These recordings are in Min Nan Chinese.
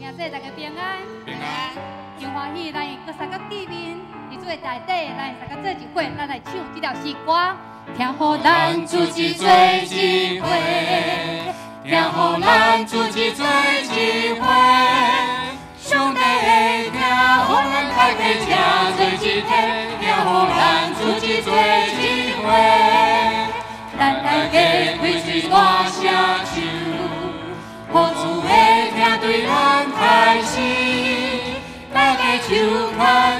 兄弟大家平安。平安。真歡喜，咱閣相佮見面，佇主的大底，咱相佮做一伙，咱來唱這條詩歌。疼予咱組織做一伙，疼予咱組織做一伙，上帝的疼，予咱大家成做一體，疼予咱組織做一伙，咱大家開喙大聲唱，予主的疼對咱開始。大家手牽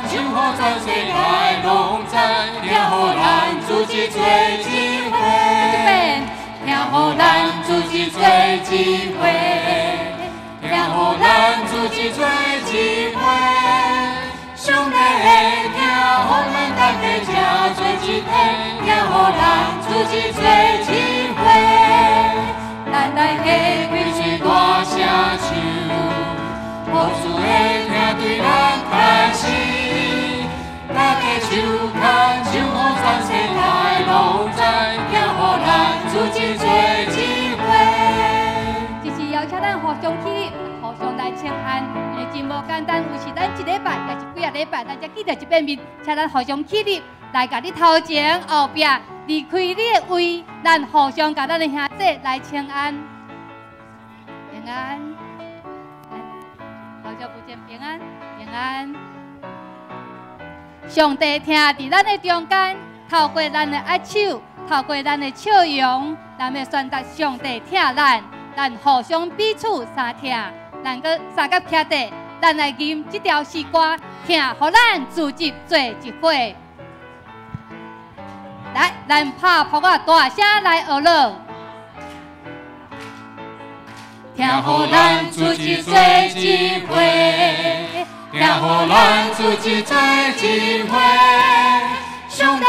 手，予全世界攏知，疼予咱組織做一伙。疼予咱組織做一伙，疼予咱組織做一伙。上帝的疼，予咱大家成做一體，疼予咱組織做一伙。咱大家開喙大聲唱，予主的疼對咱開始。大家手牽手，予全世界攏知，疼予咱組織做一伙。這是邀請咱互相起立，互相來請安，因為真無簡單，有時咱一禮拜，抑是幾仔禮拜，咱才見著一擺面，請咱互相起立，來共你頭前後壁離開你的位，咱互相共咱的兄弟來請安，平安，好久不見，平安，平安。上帝疼佇咱的中間，透過咱的握手，透過咱的笑容，咱欲傳達上帝疼咱，咱互相彼此相疼，咱閣相佮徛佇，咱來吟這條詩歌，疼予咱組織做一伙。來，咱拍噗仔大聲來學囉。疼予咱組織做一伙，疼予咱組織做一伙。上帝的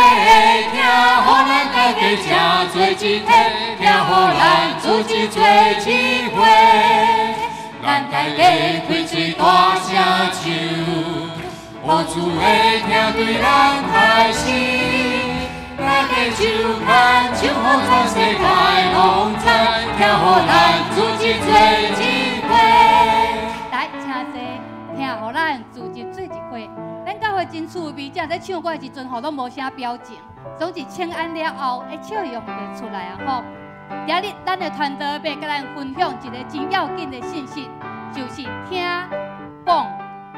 疼，予咱大家成做一體，疼予咱組織做一伙。咱大家開喙大聲唱，予主的疼對咱開始。大家手牽手，予全世界攏知，疼予咱組織做一伙。來，請坐，疼予咱組織做一伙。咱教會真趣味，這咧唱歌的時陣吼，攏無啥表情，總是請安了後，欸，笑容就出來啊吼。今日咱的團隊欲共咱分享一個真要緊的信息，就是聽、講、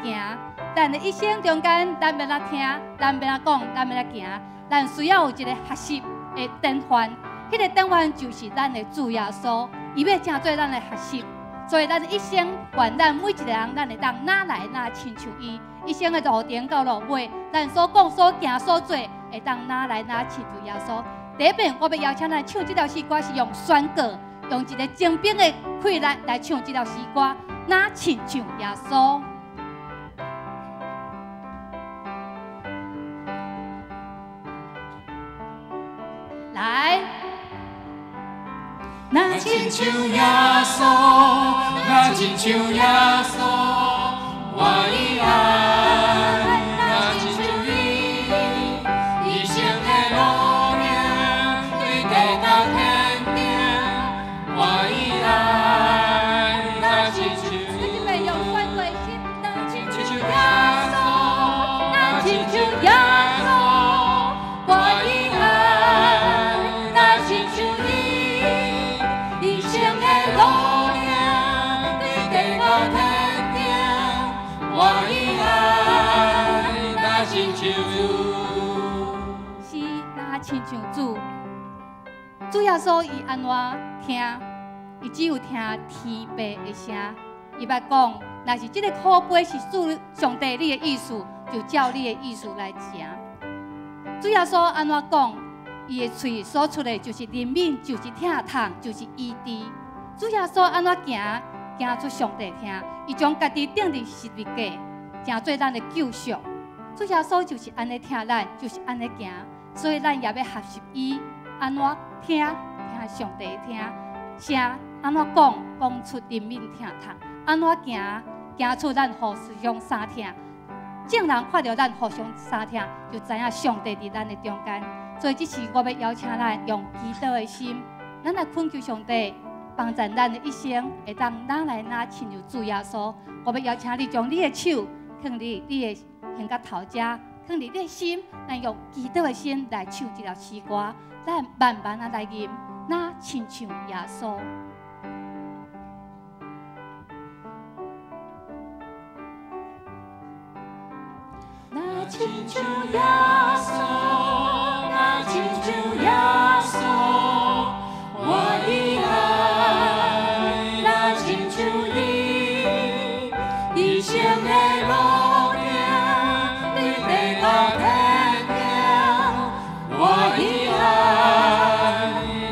行。咱的一生中間，咱欲按怎聽，咱欲按怎講，咱欲按怎行，咱需要有一個學習的典範。彼個典範就是咱的主耶穌，伊欲成做咱的學習。所以咱一生，願咱每一個人，咱會當若來若親像伊，一生的路程到落尾，咱所講、所行、所做，會當若來若親像耶穌。第一遍，我欲邀請咱唱這條詩歌，是用宣告，用一個精兵的氣力來唱這條詩歌，若親像耶穌。來。若親像耶穌，若親像耶穌，我伊愛，若親像伊，一生的路程，對地到天頂，我伊愛，若親像伊，若親像耶穌，若親像耶穌，我伊愛，若親像伊，一生的路程，對地到天頂，我伊愛，若親像主。是若親像主，主耶穌伊按怎聽？伊只有聽天父的聲。伊捌講，若是這个苦杯是主上帝你的意思，就照你的意思來行。主耶穌按怎講？伊的喙所出的就是憐憫，就是疼痛，就是醫治。主耶穌按怎行？行出上帝疼，伊將家己釘佇十字架，成做咱的救贖。主耶穌就是按呢疼咱，就是按呢行，所以咱也欲學習伊按怎聽，聽上帝疼聲，按怎講，講出憐憫疼痛，按怎行，行出咱互相相疼。眾人看著咱互相相疼，就知影上帝佇咱的中間。所以這是我欲邀請咱用祈禱的心，咱來懇求上帝，幫助咱的一生會當愈來愈親像主耶穌。我欲邀請你將你的手放佇你的胸甲頭遮，放佇你的心，咱用祈禱的心來唱這條詩歌，咱慢慢仔來吟，若親像耶穌。若親像耶穌，若親像耶穌，我伊愛，若親像伊，一生的路程，對地到天頂，我伊愛，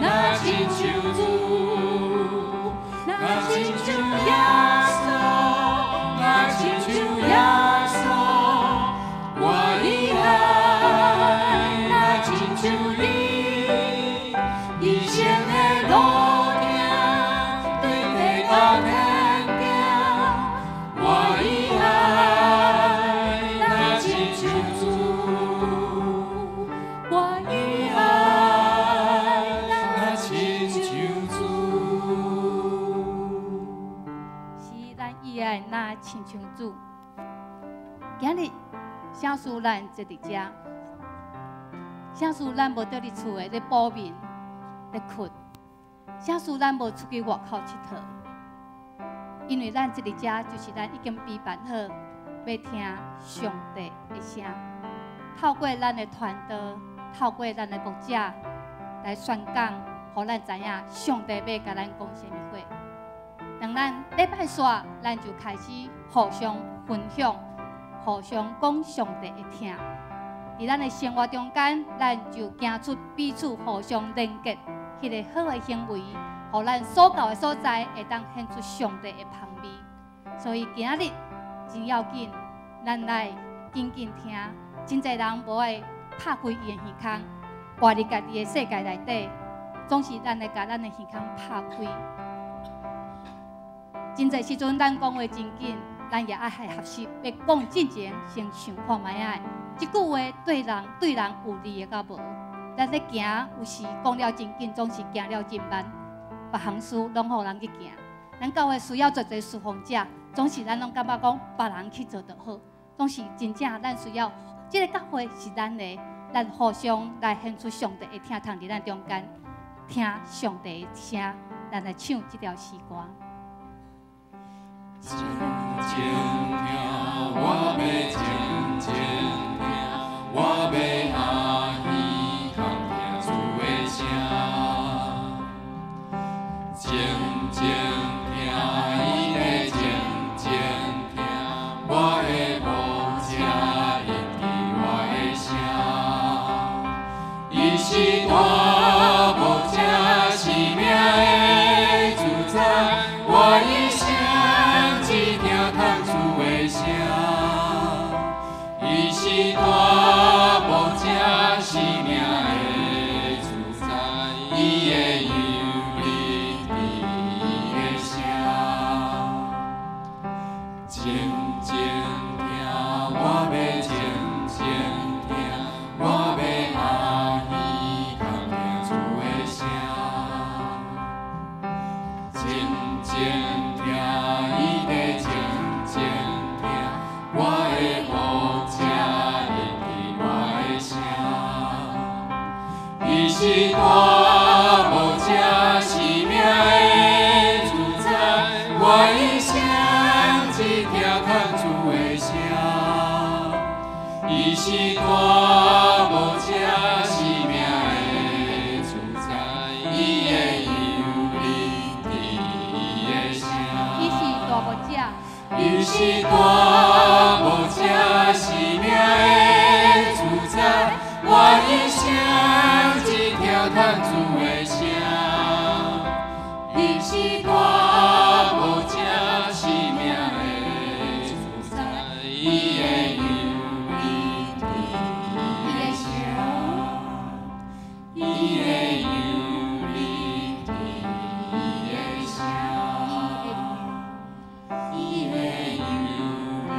若親像主，若親像耶穌，若親像耶穌。我伊愛，若親像你，一生的路程，對地到天頂。我伊愛，若親像主，我伊愛，若親像主。是咱伊愛，若親像主。今日，啥事咱坐佇遮？啥事咱無蹛佇厝的咧補眠、咧睏？啥事咱無出去外口𨑨迌？因為咱坐佇遮，就是咱已經備辦好，欲聽上帝的聲。透過咱的傳道，透過咱的牧者來宣講，予咱知影上帝欲共咱講啥物話。當咱禮拜煞，咱就開始互相分享。互相講上帝的疼，佇咱的生活中間，咱就行出彼此互相連結彼个好的行為，予咱所到的所在會當顯出上帝的芳味。所以今仔日真要緊，咱來緊緊聽。真濟人無愛拍開伊的耳孔，活佇家己的世界內底，總是咱來共咱的耳孔拍開。真濟時陣，咱講話真緊。咱也愛學習，欲講進前先想看覓仔。這句話對人有利的敢無？咱咧行，有時講了真緊，總是行了真慢。別項事攏予人去行。咱教會需要做一個侍奉者，總是咱攏感覺講別人去做就好。總是真正咱需要，這个教會是咱的，咱互相來顯出上帝的疼痛佇咱中間，聽上帝的聲，咱來唱這條詩歌。靜靜聽，我欲靜靜聽，我欲阿耳孔聽主的聲。靜靜聽，伊咧靜靜聽，我的牧者應知我的聲。伊是大牧者，生命的主宰，我一生只聽通主的聲。伊是大牧者，生命的主宰，伊的羊聆聽伊的聲。靜靜聽，我欲靜靜聽，我欲阿耳孔聽主的聲。靜靜聽，伊咧靜靜聽，我的牧者應知我的聲。伊是大牧者，生命的主宰，我一生只聽通主的聲。伊是大牧者，生命的主宰，伊的羊聆聽伊的聲。伊是大牧者，伊是大牧者，生命的主宰，我一生只聽通主的聲。伊是大牧者，生命的主宰，伊的羊聆聽伊的聲。伊的羊聆聽伊的聲。伊的羊聆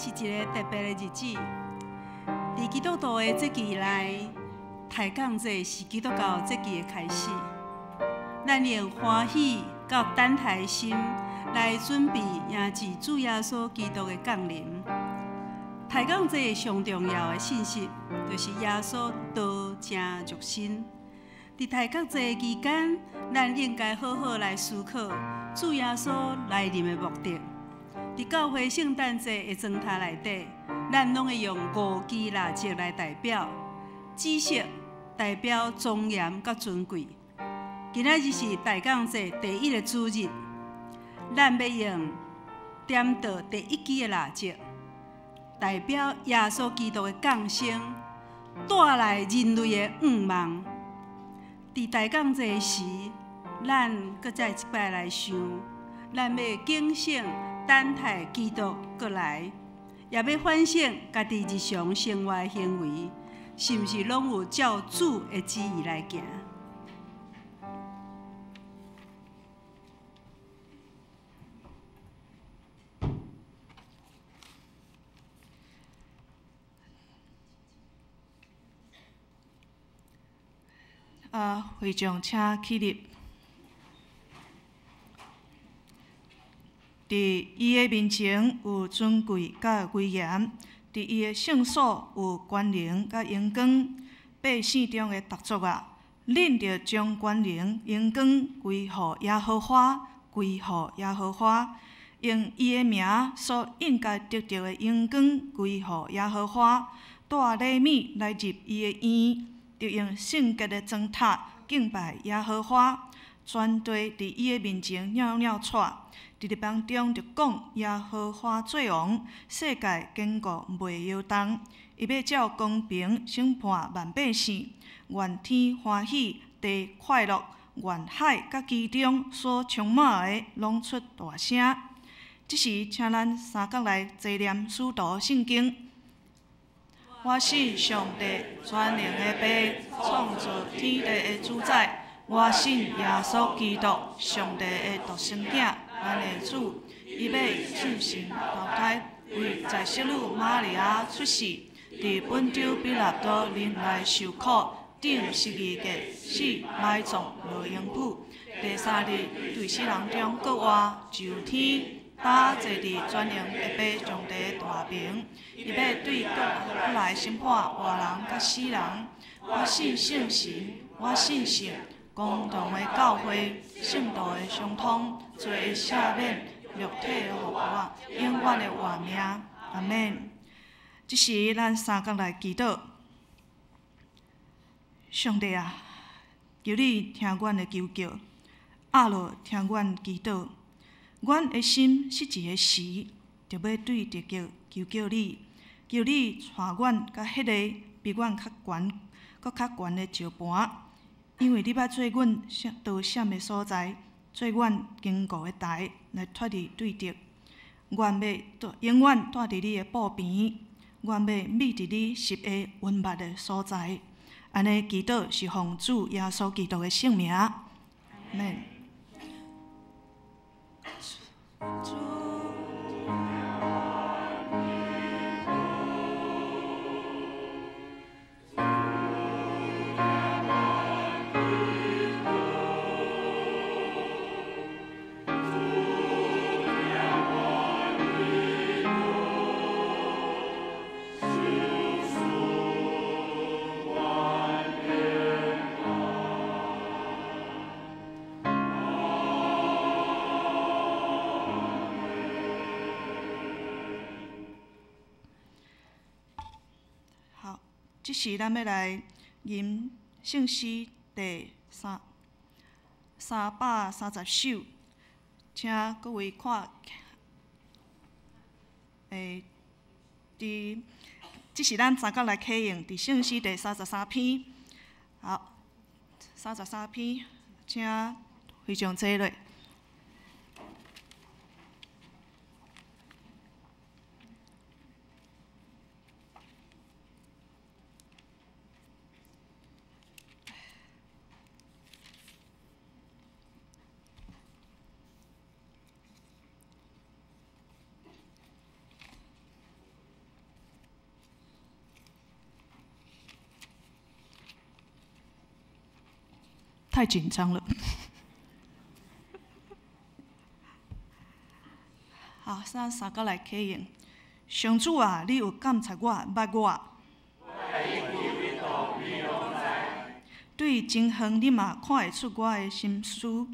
是一个特別的日子。佇基督徒的節期內，抬槓節是基督教節期的開始。咱用歡喜佮等待的心來準備迎接主耶穌基督的降臨。抬槓節上重要的信息，就是耶穌道成肉身。佇抬槓節期間，咱應該好好來思考主耶穌來臨的目的。佇教會聖誕節的燈塔內底，咱攏會用五支蠟燭來代表，紫色代表莊嚴佮尊貴。今仔日是抬槓節第一个主日，咱欲用點著第一支的蠟燭，代表耶穌基督的降生，帶來人類的願望。佇抬槓節時，咱閣再一擺來想，咱欲警醒等待基督閣來，也欲反省家己日常生活的行為，是毋是攏有照主的旨意來行？啊，會眾請起立。佇伊的面前有尊貴佮威嚴，佇伊的聖所有權能佮榮光。百姓中的逐族啊，恁著將權能、榮光歸予耶和華，歸予耶和華，用伊的名所應該得著的榮光歸予耶和華。帶禮物來入伊的院，著用聖潔的燈塔敬拜耶和華。全地佇伊的面前裊裊掣，佇日夢中就講耶和華做王，世界堅固袂搖動。伊欲照公平審判萬百姓，願天歡喜，地快樂，願海佮其中所充滿的攏出大聲。這時，請咱三角來齊念使徒聖經。我信上帝全能的父，創造天地的主宰。我信耶穌基督，上帝的獨生囝，咱的主。伊欲聖神投胎，為在聖女瑪利亞出世，佇本丟彼拉多忍耐受苦，釘十字架，死埋葬落陰府。第三日對死人中復活，上天，搭坐佇全能的父上帝的大爿。伊欲對閣來審判活人佮死人。我信聖神，我信聖公同的教會，聖徒的相通，罪的赦免，肉體的復活，永遠的活命。阿們。這時，咱三角來祈禱。上帝啊，求你聽阮的求叫，壓落聽阮祈禱。阮的心失志的時，就欲對著叫求叫你，求你帶阮佮彼个比阮較懸、閣較懸的石盤。因為你欲做阮逃險的所在，做阮堅固的台，來脫離對敵。願欲永遠蹛佇你的寶邊，願欲覕佇你實的恩密的所在。按呢祈禱是奉主耶穌基督的聖名。阿們。主。這時，咱欲來吟聖詩第330首，請各位看。佇這是咱三角來啟用佇聖詩第三十三篇。好，三十三篇，請非常坐落。太緊張了。好，咱三個來啟用。上主啊，你有監察我，捌我。對真遠，你嘛看會出我的心思。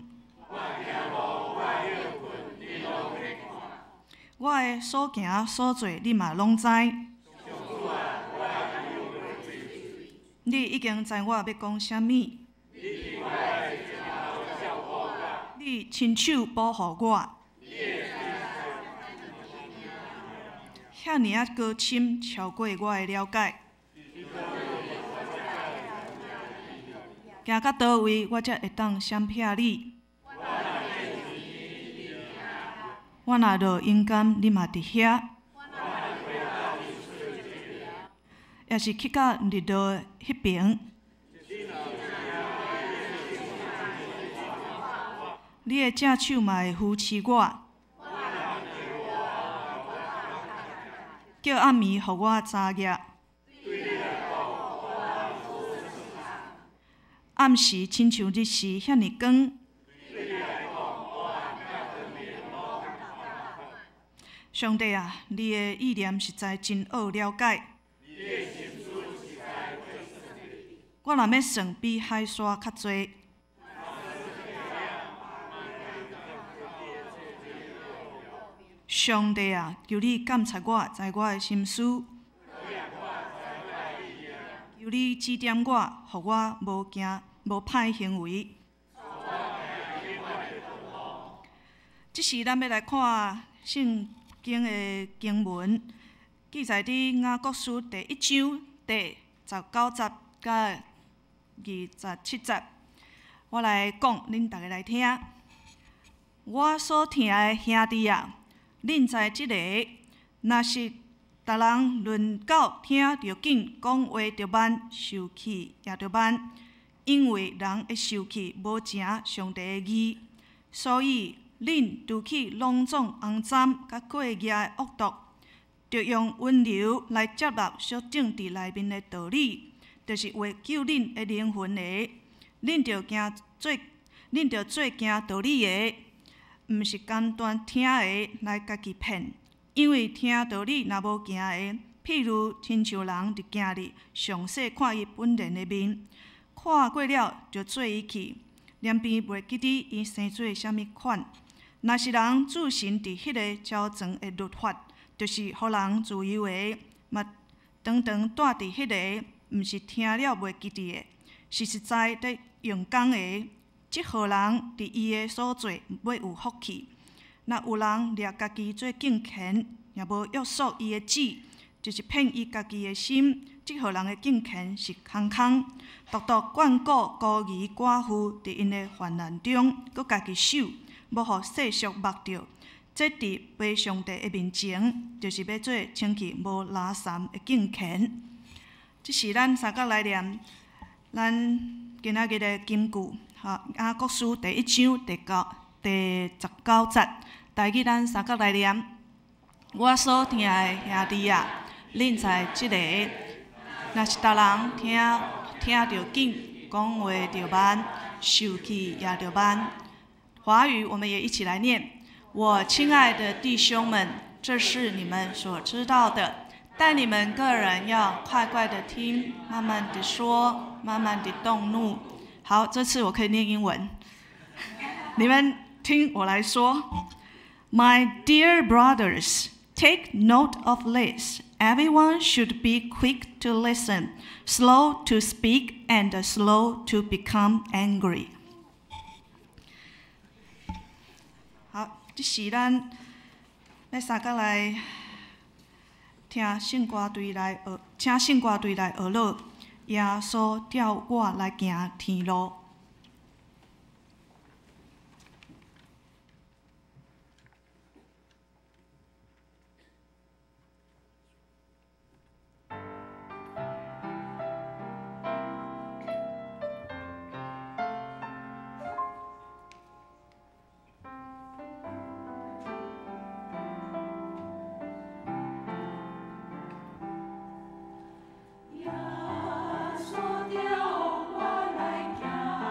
我的所行所做，你嘛攏知。你已經知我欲講啥物。你親手保護我。遐爾仔高深，超過我的了解。行到佗位，我才會當閃避你？我若落陰間，你嘛佇遐；抑是去到日落彼爿，你的正手嘛會扶持我，叫暗暝予我早夜。暗時親像日時遐爾光。上帝啊，你的意念實在真奧了解。我若欲算，比海沙較濟。上帝啊，求你監察我，知我的心思。求你指點我，予我無驚無歹行為。這時，咱欲來看聖經的經文，記載佇雅各書第一章第十九節佮27節。我來講，恁逐家來聽。我所疼的兄弟啊，恁知這个，若是逐人論到聽著緊，講話著慢，受氣也著慢，因為人的受氣無成上帝的義，所以恁除去攏總骯髒佮過額的惡毒，著用溫柔來接納所種佇內面的道理，就是為救恁的靈魂的。恁著行做，恁著做行道理的，毋是簡單聽的來家己騙。因為聽道理若無行的，譬如親像人佇鏡裡詳細看伊本然的面，看過了就做伊去，連便袂記得伊生做啥物款。若是人注神佇彼个昭傳的律法，就是予人自由的，嘛常常蹛佇彼个，毋是聽了袂記得的，是實在佇用工的，這予人佇伊的所做欲有福氣。若有人掠家己做敬虔，也無約束伊的舌，就是騙伊家己的心，這予人的敬虔是空空。獨獨眷顧孤兒寡婦，佇𪜶的患難中，閣家己守，無予世俗縛著。這佇父上帝的面前，就是欲做清氣無垃圾的敬虔。這是咱三角來念，咱今仔日的金句，哈，雅各書第一章第十九節，台語咱三角來念。我所疼的兄弟啊，恁知這个，若是逐人聽聽著緊，講話著慢，受氣也著慢。華語我們也一起來念。我親愛的弟兄們，這是你們所知道的，但你們個人要快快的聽，慢慢的說，慢慢的動怒。好，這次我可以念英文，你們聽我來說。My dear brothers, take note of this. Everyone should be quick to listen, slow to speak, and slow to become angry. 好，這是咱欲三角來聽聖歌隊來學，請聖歌隊來學樂。耶穌帶我來行天路。耶穌帶我來行。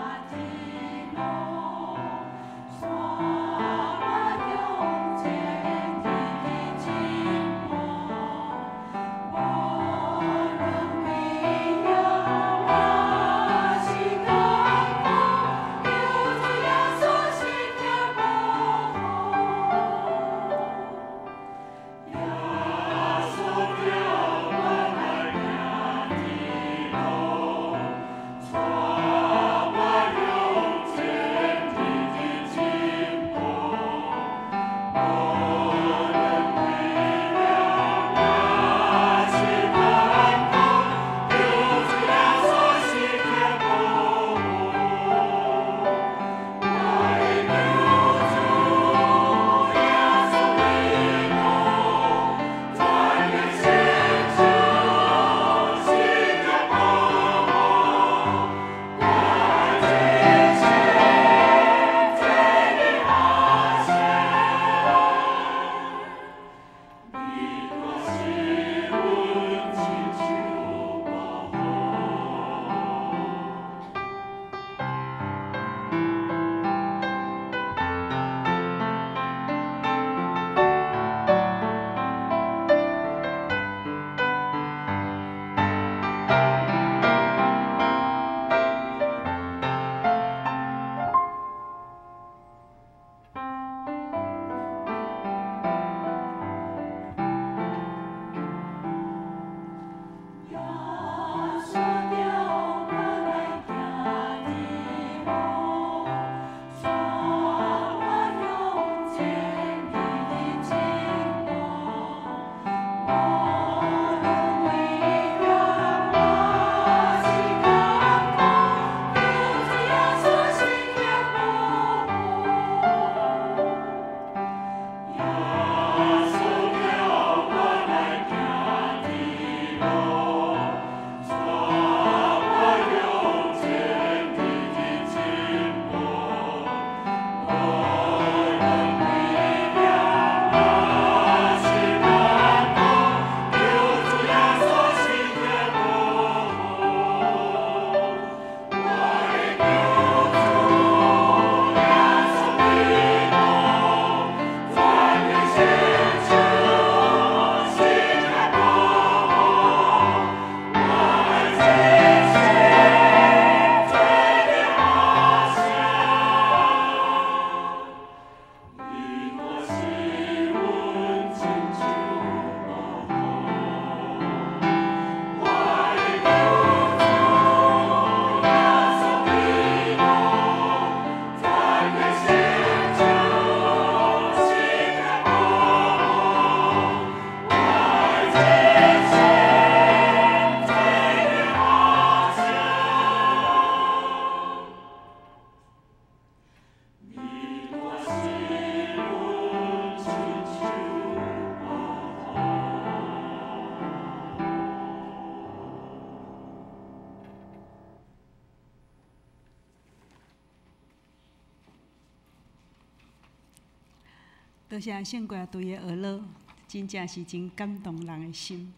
多謝聖歌隊的學樂，真正是真感動人的心。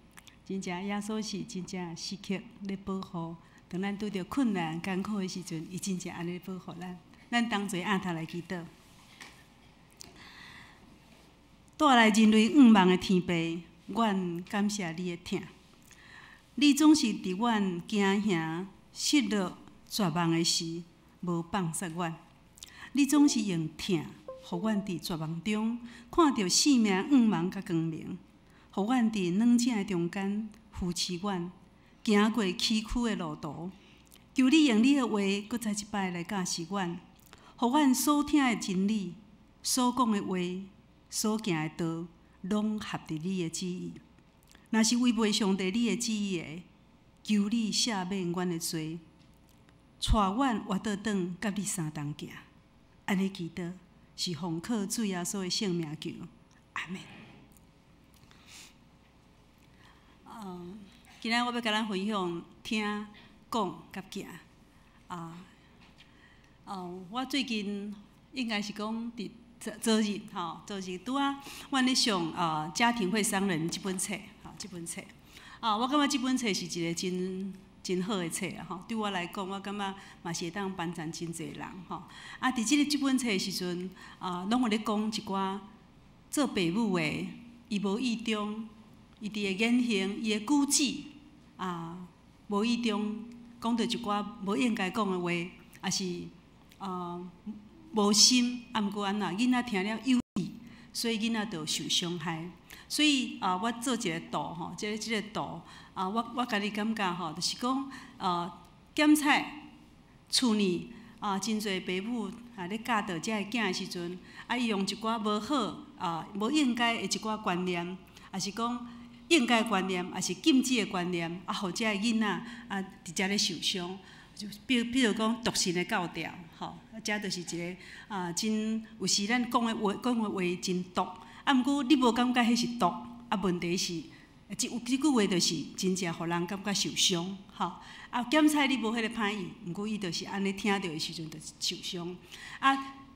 真正耶穌是真正時刻咧保護，當咱拄著困難艱苦的時陣，伊真正按呢保護咱。咱同齊按頭來祈禱。帶來人類願望的天父，阮感謝你的疼。你總是佇阮驚嚇、失落、絕望的時，無放殺阮。你總是用疼，予阮佇絕望中看著生命願望佮光明，予阮佇軟者的中間扶持阮，行過崎嶇的路途。求你用你的話，閣再一擺來教示阮，予阮所聽的真理、所講的話、所行的道，攏合佇你的旨意。若是違背上帝你的旨意的，求你赦免阮的罪，帶阮活倒轉佮你相同行。按呢祈禱，是奉靠主耶穌的聖名求，阿們。今仔我欲共咱分享聽、講佮行。啊，我最近應該是講佇昨昨日吼，昨日拄仔，阮咧上啊《家庭會傷人》這本冊，吼，這本冊。啊，我感覺這本冊是一個真真好的冊啊！吼，對我來講，我感覺嘛是會當幫助真濟人吼。啊，佇這個這本冊的時陣，啊，攏有咧講一寡做爸母的，伊無意中，伊佇的言行、伊的舉止，啊，無意中講著一寡無應該講的話，抑是啊無心，啊，毋過按怎囡仔聽了有意，所以囡仔就受傷害。所以啊，我做一個圖吼，這個這個圖啊，我我家己感覺吼，就是講啊，檢採厝內啊，真濟爸母啊咧教導遮个囝的時陣，啊，伊用一寡無好啊、無應該的一寡觀念，抑是講應該觀念，抑是禁止的觀念，啊，予遮个囡仔啊，佇遮咧受傷。就比比如講毒性的教條，吼，啊，遮就是一個啊，真有時咱講的話，講的話真毒。啊，毋過你無感覺彼是毒，啊，問題是，這有這句話就是真正予人感覺受傷，吼。啊，檢採你無彼個歹意，毋過伊就是按呢聽著的時陣就受傷。啊，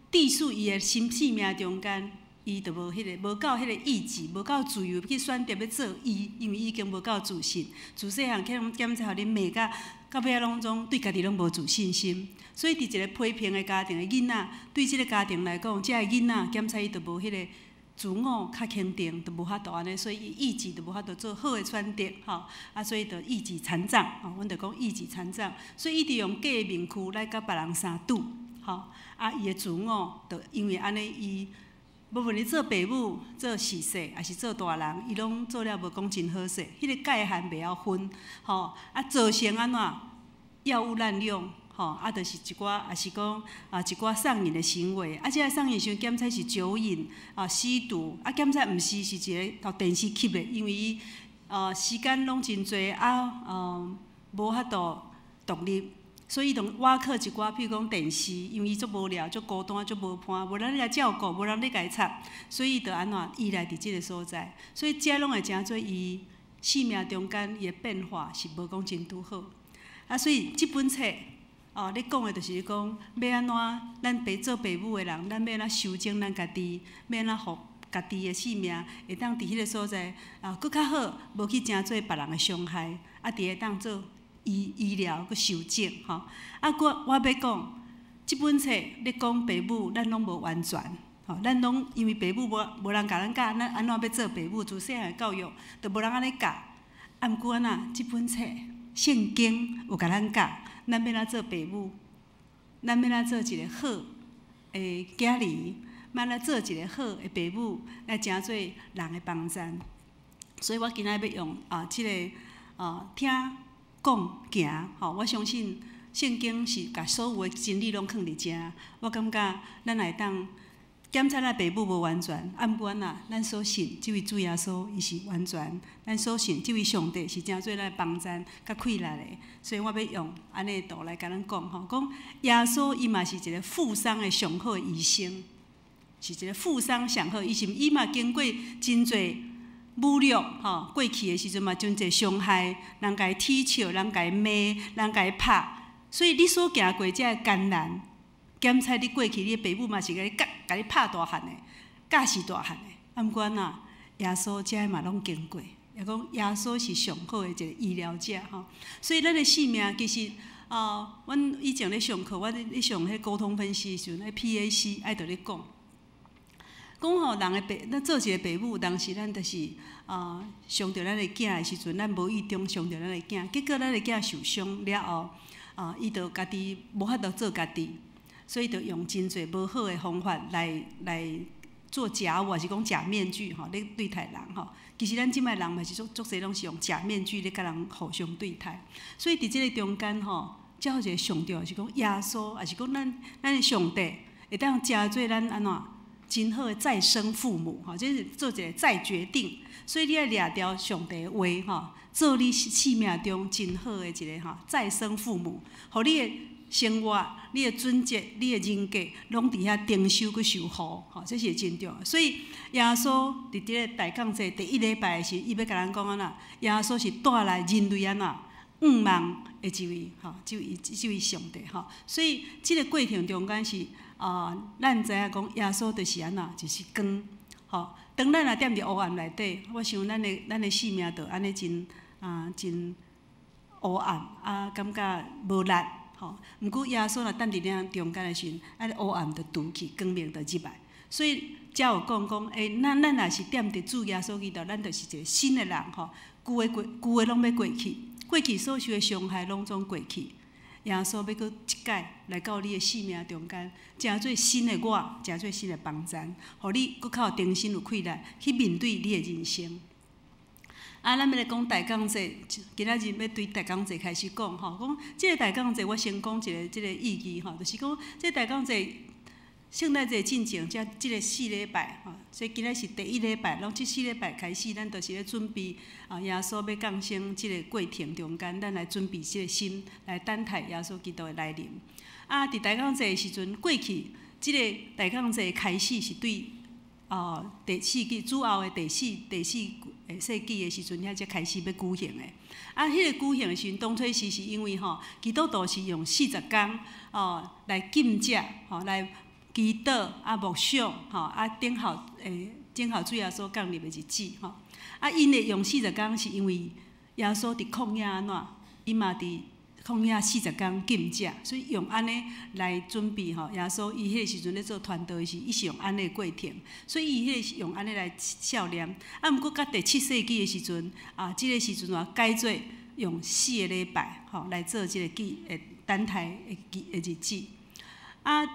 致使伊的心生命中間，伊就無彼個無夠彼個意志，無夠自由去選擇欲做伊，因為伊已經無夠自信。自細漢去予檢採予恁罵甲到尾仔攏總對家己攏無自信心。所以佇一個批評的家庭的囡仔，對這個家庭來講，這个囡仔檢採伊就無彼個自我較肯定，就無法度按呢，所以伊意志就無法度做好的選擇，吼啊，所以就意志殘障，吼，阮就講意志殘障，所以伊就用假的面具來共別人相拄，吼啊，伊的自我就因為按呢，伊無論你做爸母、做序細，抑是做大人，伊攏做了無講真好勢，彼個界限袂曉分，吼啊，造成按怎藥物濫用。吼，啊，就是一寡，也是講啊，一寡上癮的行為，啊，這个上癮行為檢採是酒癮啊、吸毒，啊，檢採毋是是一个予電視吸的，因為伊時間攏真濟啊，無法度獨立，所以伊就倚靠一寡，比如講電視，因為伊足無聊、足孤單、足無伴，無人咧共照顧，無人咧共伊插，所以伊就按怎依賴佇這个所在，所以這攏會成做伊生命中間伊的變化是無講真拄好，啊，所以這本冊。哦，咧講的就是講，欲按怎，咱爸做爸母的人，咱欲按怎修正咱家己，欲按怎予家己的生命會當佇彼个所在啊，閣較好，無去成做別人的傷害，啊，佇會當做醫醫療閣修正吼。啊，我我欲講，這本冊咧講爸母，咱攏無完全，吼，咱攏因為爸母無無人共咱教，咱按怎欲做爸母，自細漢的教育都無人按呢教。啊，毋過按怎，這本冊聖經有共咱教。咱欲按怎做爸母？咱欲按怎做一個好的囝兒？欲按怎做一個好的爸母，來成做人的幫贊。所以我今仔欲用啊，這個啊聽講行吼，我相信聖經是共所有的真理攏囥佇遮。我感覺咱會當檢查咱爸母無完全，啊，毋過按怎，咱所信這位主耶穌伊是完全，咱所信這位上帝是成做咱的幫贊佮氣力的，所以我欲用按呢的圖來共咱講吼，講耶穌伊嘛是一個負傷的上好的醫生，是一個負傷上好醫生，伊嘛經過真濟侮辱吼，過去的時陣嘛真濟傷害，人共伊恥笑，人共伊罵，人共伊拍，所以你所行過這个艱難。檢採你過去，你的爸母嘛是共你佮共你拍大漢的，教死大漢的。啊，毋過按怎，耶穌這嘛攏經過，也講耶穌是上好的一個醫療者吼。所以咱的生命其實啊，阮以前咧上課，我咧上彼溝通分析的時陣，彼 PAC 愛著咧講，講吼人的爸，咱做一個爸母，當時咱就是啊，傷著咱的囝的時陣，咱無意中傷著咱的囝，結果咱的囝受傷了後，啊，伊就家己無法度做家己，所以就用真濟無好的方法來做假我，還是講假面具吼，咧對待人吼。其實咱這擺人嘛是足足濟攏是用假面具咧共人互相對待。所以佇這個中間吼，才有一個上重要是講耶穌，抑是講咱的上帝會當成做咱按怎真好的再生父母吼，這是做一個再決定。所以你愛掠牢上帝的話吼，做你生命中真好的一個吼再生父母，予你的生活、你的準則、你的人格，攏佇遐重修閣修好，吼，這是真重要。所以耶穌佇這個大降節第一禮拜的時，伊欲共咱講按怎？耶穌是帶來人類按怎向望的這位，吼，這位上帝，吼。所以這個過程中間是啊，咱知影講耶穌就是按怎，就是光，吼。當咱若踮佇烏暗內底，我想咱的生命就按呢真啊真烏暗啊，感覺無力。吼，毋過耶穌若踮佇咱中間的時陣，啊，烏暗就除去，光明就入來。所以才有講講，欸，咱若是踮佇主耶穌基督，咱就是一個新的人吼。舊的過，舊的攏欲過去，過去所受的傷害攏總過去。耶穌欲閣一擺來到你的生命中間，成做新的我，成做新的幫贊，予你閣較有重新有氣力去面對你的人生。啊，咱欲來講大降節，今仔日欲對大降節開始講吼，講這個大降節，我先講一個這個意義吼，就是講這個大降節聖誕節進前，這個四禮拜吼，所以今仔是第一禮拜，攏這四禮拜開始，咱就是咧準備啊，耶穌欲降生這個過程中間，咱來準備這個心，來等待耶穌基督的來臨。啊，佇大降節的時陣，過去這個大降節開始是對哦第四紀主後的第四世紀的時陣，遐才開始欲舉行的。啊，彼個舉行的時陣，當初時是因為吼，基督徒是用40工哦來禁食，吼來祈禱啊默想吼啊等候等候主耶穌降臨的日子吼。啊，𪜶會用四十工是因為耶穌佇曠野按怎，伊嘛佇曠野四十工禁食，所以用按呢來準備吼。耶穌伊彼個時陣咧做傳道的時，伊是用按呢過程，所以伊彼個是用按呢來紀念。啊，毋過到第七世紀的時陣，啊，這個時陣話改做用四個禮拜吼來做這個紀等待的記的日子。啊，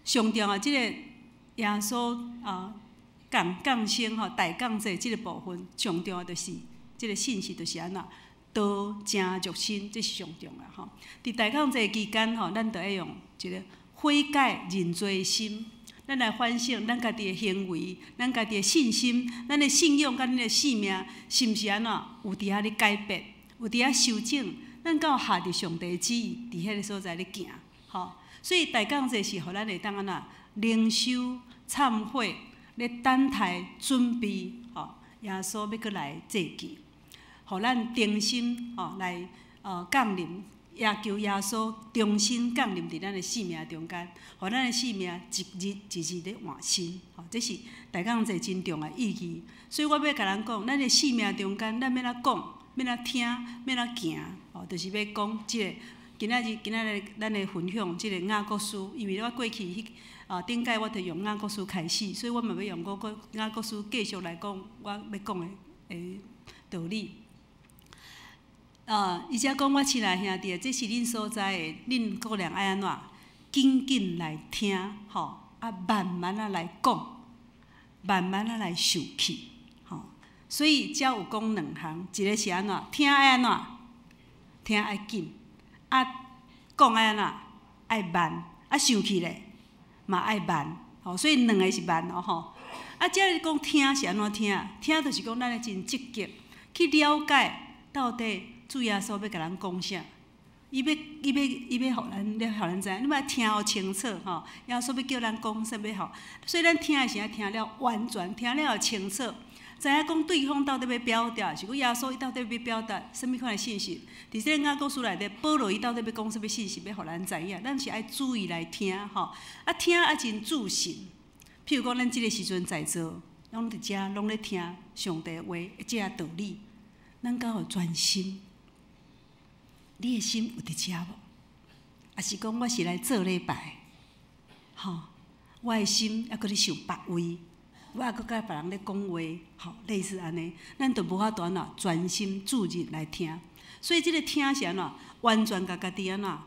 上重要這個耶穌啊降生吼大降節這個部分，上重要就是這個信息就是按怎？道成肉身，這是上重要吼。佇大降節期間吼，咱就愛用一個悔改認罪的心，咱來反省咱家己的行為，咱家己的信心，咱的信仰佮咱的生命，是毋是按怎有佇遐咧改變，有佇遐修正？咱敢有合佇上帝旨意，佇彼個所在咧行，吼。所以大降節是予咱會當按怎靈修、懺悔，咧等待準備，吼，耶穌欲閣來祭祀。予咱重新吼來降臨，也求耶穌重新降臨佇咱的生命中間，予咱的生命一日一日咧換新，吼，這是大降節真重要的意義。所以我欲共人講，咱的生命中間，咱欲按怎講，欲按怎聽，欲按怎行，吼，就是欲講這個。今仔日今仔日咱來分享這個雅各書，因為我過去彼頂擺我就用雅各書開始，所以我嘛欲用我雅各書繼續來講我欲講的道理。啊！伊遮講我親愛兄弟，這是恁所知的，恁各人愛按怎？緊緊來聽，吼啊，慢慢仔來講，慢慢仔來受氣，吼。所以遮有講兩項，一個是按怎？聽愛按怎？聽愛緊，啊，講愛按怎？愛慢，啊，生氣咧嘛愛慢，吼。所以兩個是慢哦，吼。啊，遮講聽是按怎聽？聽就是講咱愛真積極去了解到底主耶穌欲共咱講啥？伊欲予咱知影，你欲聽予清楚吼。耶穌欲叫咱講啥物吼？所以咱聽的時愛聽了完全，聽了清楚，知影講對方到底欲表達，是講耶穌伊到底欲表達啥物款的信息？佇這個雅各書內底，保羅伊到底欲講啥物信息，欲予咱知影？咱是愛注意來聽吼，啊聽愛真注神。譬如講，咱這个時陣在座，攏佇遮，攏咧聽上帝話，這个道理，咱敢有專心？你的心有佇遮無？抑是講我是來做禮拜？吼，我的心猶閣咧想別位，我猶閣佮別人咧講話，吼，類似按呢，咱就無法度按怎專心注入來聽。所以這个聽是按怎？完全共家己按怎？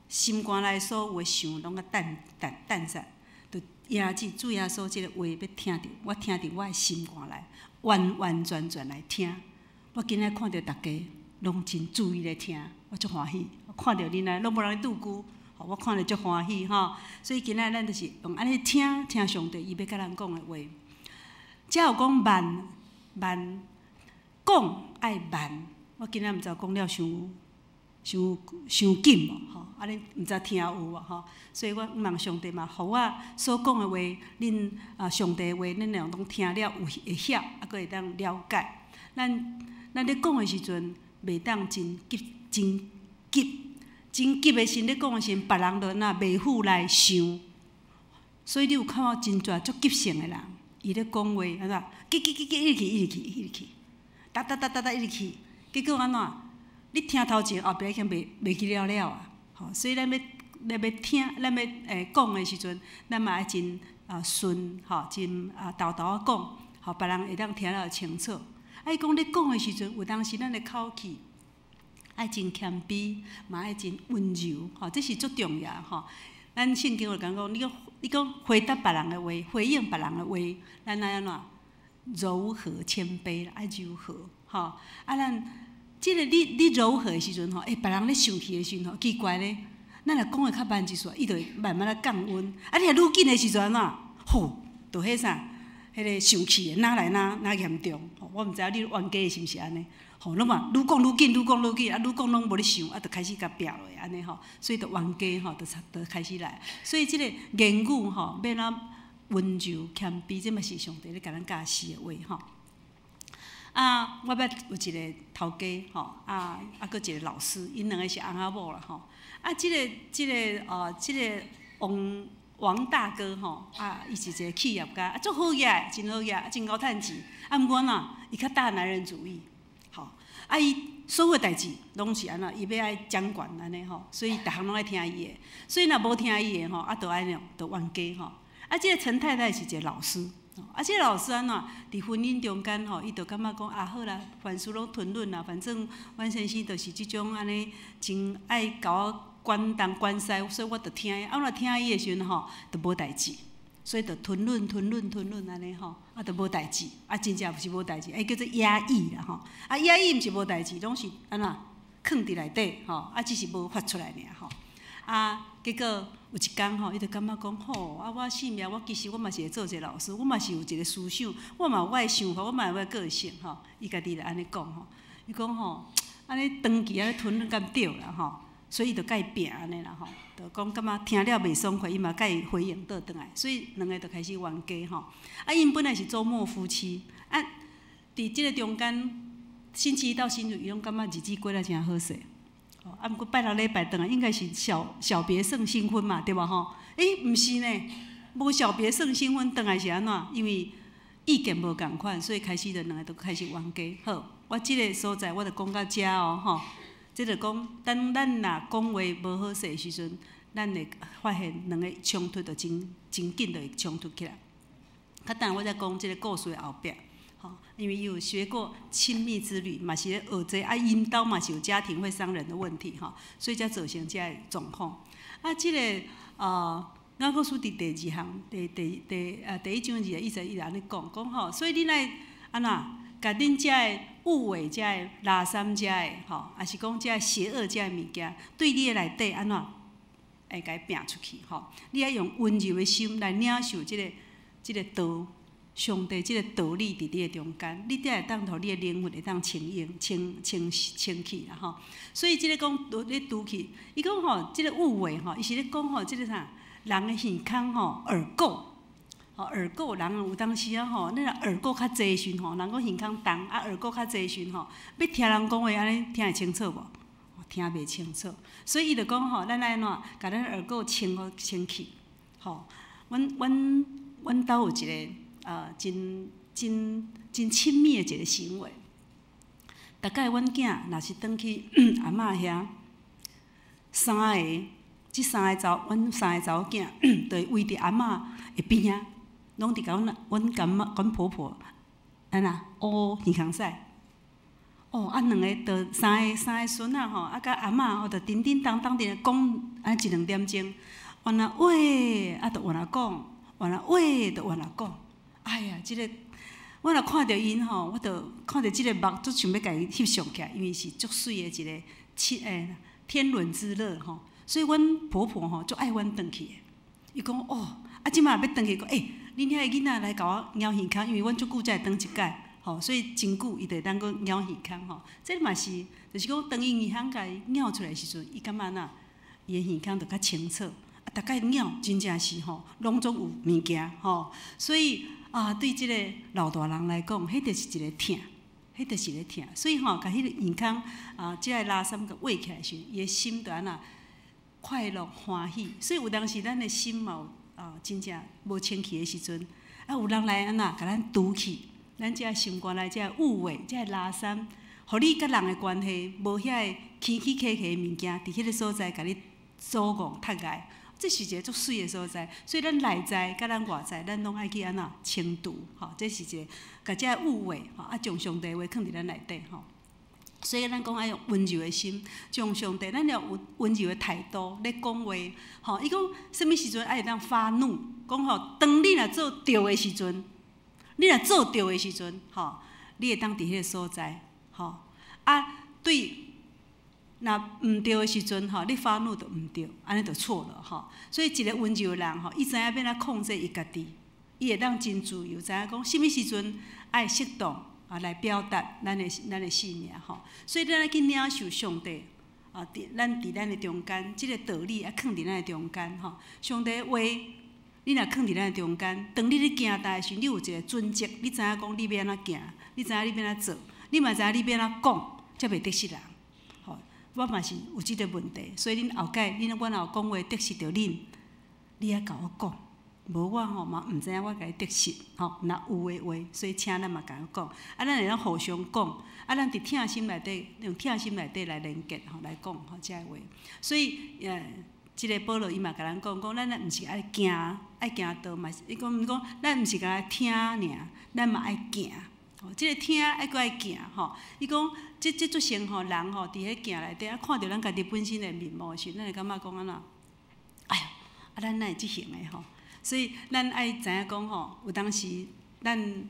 心肝內所有的想攏共淡淡淡散，就迎接主耶穌這个話欲聽著，我聽佇我的心肝內，完完全全來聽。我今仔看著大家攏真注意咧聽，我足歡喜。看著恁來攏無人咧拄久，我看著足歡喜吼。所以今仔咱就是用按呢聽聽上帝伊欲佮咱講的話。遮有講慢慢講愛慢，我今仔毋知講了傷傷傷緊無吼，啊恁毋知聽有無吼？所以我望上帝嘛，予我所講的話，恁啊上帝的話，恁兩攏聽了有會曉，啊閣會當了解。咱咱咧講的時陣，袂當真急、真急、真急的時咧講的時陣，別人就若袂赴來想。所以你有看到真濟足急性的人，伊咧講話按怎？急急急急，一直去，一直去，一直去，噠噠噠噠噠一直去，結果按怎？你聽頭前後壁已經袂袂記了了啊！吼，所以咱欲咱欲聽，咱欲講的時陣，咱嘛愛真啊順吼，真啊沓沓仔講，予別人會當聽了清楚。啊，伊講咧講的時陣，有當時咱的口氣愛真謙卑，嘛愛真溫柔，吼，這是足重要吼。咱聖經有講講，你講你講回答別人的話，回應別人的話，咱愛按怎柔和謙卑啦，愛柔和，吼。啊，咱這个你你柔和的時陣吼，欸，別人咧生氣的時陣吼，奇怪咧，咱若講的較慢一絲，伊就會慢慢仔降溫。啊，你若愈緊的時陣按怎？吼，就彼啥，彼个生氣的，哪來哪哪嚴重？吼，我毋知影你冤家是毋是按呢？吼，攏嘛愈講愈緊，愈講愈緊，啊，愈講攏無咧想，啊，就開始共拚落按呢吼，所以就冤家吼，就就開始來。所以這个言語吼，欲按怎溫柔謙卑，這嘛是上帝咧共咱教示的話吼。啊，我捌有一个頭家吼，啊啊，閣一个老師，𪜶兩个是翁仔某啦吼。啊，這个這个哦，這个王王大哥吼，啊，伊是一个企業家，啊，足好額，真好額，真𠢕趁錢。啊，毋過按怎，伊較大男人主義，吼，啊，伊所有代誌攏是按怎，伊欲愛掌權按呢吼，所以逐項攏愛聽伊的。所以若無聽伊的吼，啊，就按呢，就冤家吼。啊，這个陳太太是一個老師。啊，這个老師按怎？佇婚姻中間吼，伊就感覺講啊，好啦，凡事攏吞忍啦，反正阮先生就是這種按呢，真愛共我管東管西，所以我就聽。啊，若聽伊的時陣吼，就無代誌，所以就吞忍、吞忍、吞忍按呢吼，啊，就無代誌。啊，真正毋是無代誌，彼叫做壓抑啦吼。啊，壓抑毋是無代誌，攏是按怎？囥佇內底吼，啊，只是無發出來爾吼。啊，結果有一工吼，伊就感覺講吼，啊，我性命，我其實我嘛是會做一個老師，我嘛是有一個思想，我嘛有我的想法，我嘛有我的個性吼。伊家己就按呢講吼，伊講吼，按呢長期按呢吞忍敢對啦吼，所以伊就共伊拚按呢啦吼，就講感覺聽了袂爽快，伊嘛共伊回應倒轉來，所以兩个就開始冤家吼。啊，𪜶本來是週末夫妻，啊，佇這个中間，星期一到星期五，伊攏感覺日子過得誠好勢。啊，毋過拜六禮拜轉來應該是小小別勝新婚嘛，對無吼？欸，毋是呢，無小別勝新婚，轉來是按怎？因為意見無仝款，所以開始就兩个就開始冤家。好，我這个所在我就講到遮哦，吼。這就講，當咱若講話無好勢的時陣，咱會發現兩个衝突就真真緊就會衝突起來。較等我再講這个故事的後壁。吼，因為伊有學過親密之旅，嘛是咧學這啊，𪜶兜嘛是有家庭會傷人的問題吼，所以才造成這个狀況。啊，這个雅各書佇第二項，第第第呃第一章二節，伊就伊就按呢講，講吼，所以恁愛按怎，共恁遮个有偽遮个垃圾遮个吼，抑是講遮个邪惡遮个物件，對你的內底按怎，會共伊摒出去吼。你愛用溫柔的心來領受這个這个道。上帝這个道理佇你的中間，你才會當予你的靈魂會當清盈、清清清氣啦吼。所以這个講咧拄去，伊講吼，這个有偽吼，伊是咧講吼，這个啥人的耳空吼，耳垢，吼耳垢人有當時啊吼，你若耳垢較濟時吼，人講耳空重啊，耳垢較濟時吼，欲聽人講話按呢聽會清楚無？聽袂清楚。所以伊就講吼，咱愛按怎，共咱耳垢清好清氣，吼，阮阮。阮兜有一个真真真親密的一個行為。逐擺阮囝若是轉去阿嬤遐，三个，這三個查，阮三個查某囝，就會圍佇阿嬤的邊仔，攏佇共阮阮干媽、阮婆婆按怎烏耳孔屎。哦，啊，兩个就三个三个孫仔吼，啊，佮阿嬤吼，就叮叮當當佇咧講，按呢一兩點鐘，原來喂，啊，就原來講，原來喂，就原來講。哎呀，這个我若看著𪜶吼，我就看著這个目，足想欲共伊翕相起來，因為是足媠的一个親天倫之樂吼。所以阮婆婆吼足愛阮轉去的。伊講哦，啊，這擺若欲轉去，講欸，恁遐个囡仔來共我撓耳孔，因為阮足久才會轉一擺。吼，所以真久伊就會當閣撓耳孔吼。這嘛是，就是講當伊耳孔共伊撓出來時陣，伊感覺哪，伊的耳孔就較清楚。啊，逐擺撓真正是吼，攏總有物件吼。所以啊，對這個老大人來講，彼就是一個疼，彼就是一個疼。所以吼，共彼個耳孔啊，這个垃圾共挖起來時，伊的心就按怎快樂歡喜。所以有當時咱的心嘛有啊，真正無清氣的時陣，啊，有人來按怎共咱除去。咱這心肝內這污穢、這垃圾，予你佮人的關係無遐個起起起起的物件，佇彼个所在共你阻礙、窒礙，這是一个足媠的所在。所以咱內在佮咱外在，咱攏愛去按怎清除，吼，這是一个共這污穢，吼，啊，將上帝話囥佇咱內底，吼。所以咱講愛用溫柔的心，將上帝，咱要有溫柔的態度咧講話，吼。伊講啥物時陣愛會當發怒？講吼，當你若做對的時陣。你若做對的時陣，吼，你會當佇彼个所在，吼，啊，對，若毋對的時陣，吼，你發怒就毋對，按呢就錯了，吼。所以一個溫柔的人，吼，伊知影欲按怎控制伊家己，伊會當真自由，知影講啥物時陣愛適當啊來表達咱的性命，吼。所以咱愛去領受上帝啊，佇咱的中間，這個道理愛囥佇咱的中間，吼。上帝話。你若囥佇咱的中間，當你咧行代的時，你有一個準則，你知影講你欲按怎行，你知影你欲按怎做，你嘛知影你欲按怎講，才袂得失人。吼，我嘛是有這个問題，所以恁後擺，恁我若有講話得失著恁，你愛共我講，無我吼嘛毋知影我共你得失，吼，若有的話，所以請咱嘛共我講，啊，咱會當互相講，啊，咱佇疼心內底，用疼心內底來連結吼，來講吼這个話，所以這个保羅伊嘛共咱講，講咱咱毋是愛行，愛行道嘛是，伊講毋講，咱毋是干焦聽爾，咱嘛愛行。吼，這个聽愛閣愛行吼。伊講，這這足成吼人吼，佇彼鏡內底啊，看著咱家己本身的面貌的時，咱會感覺講按怎？哎喲，啊，咱哪會這型的吼？所以咱愛知影講吼，有當時咱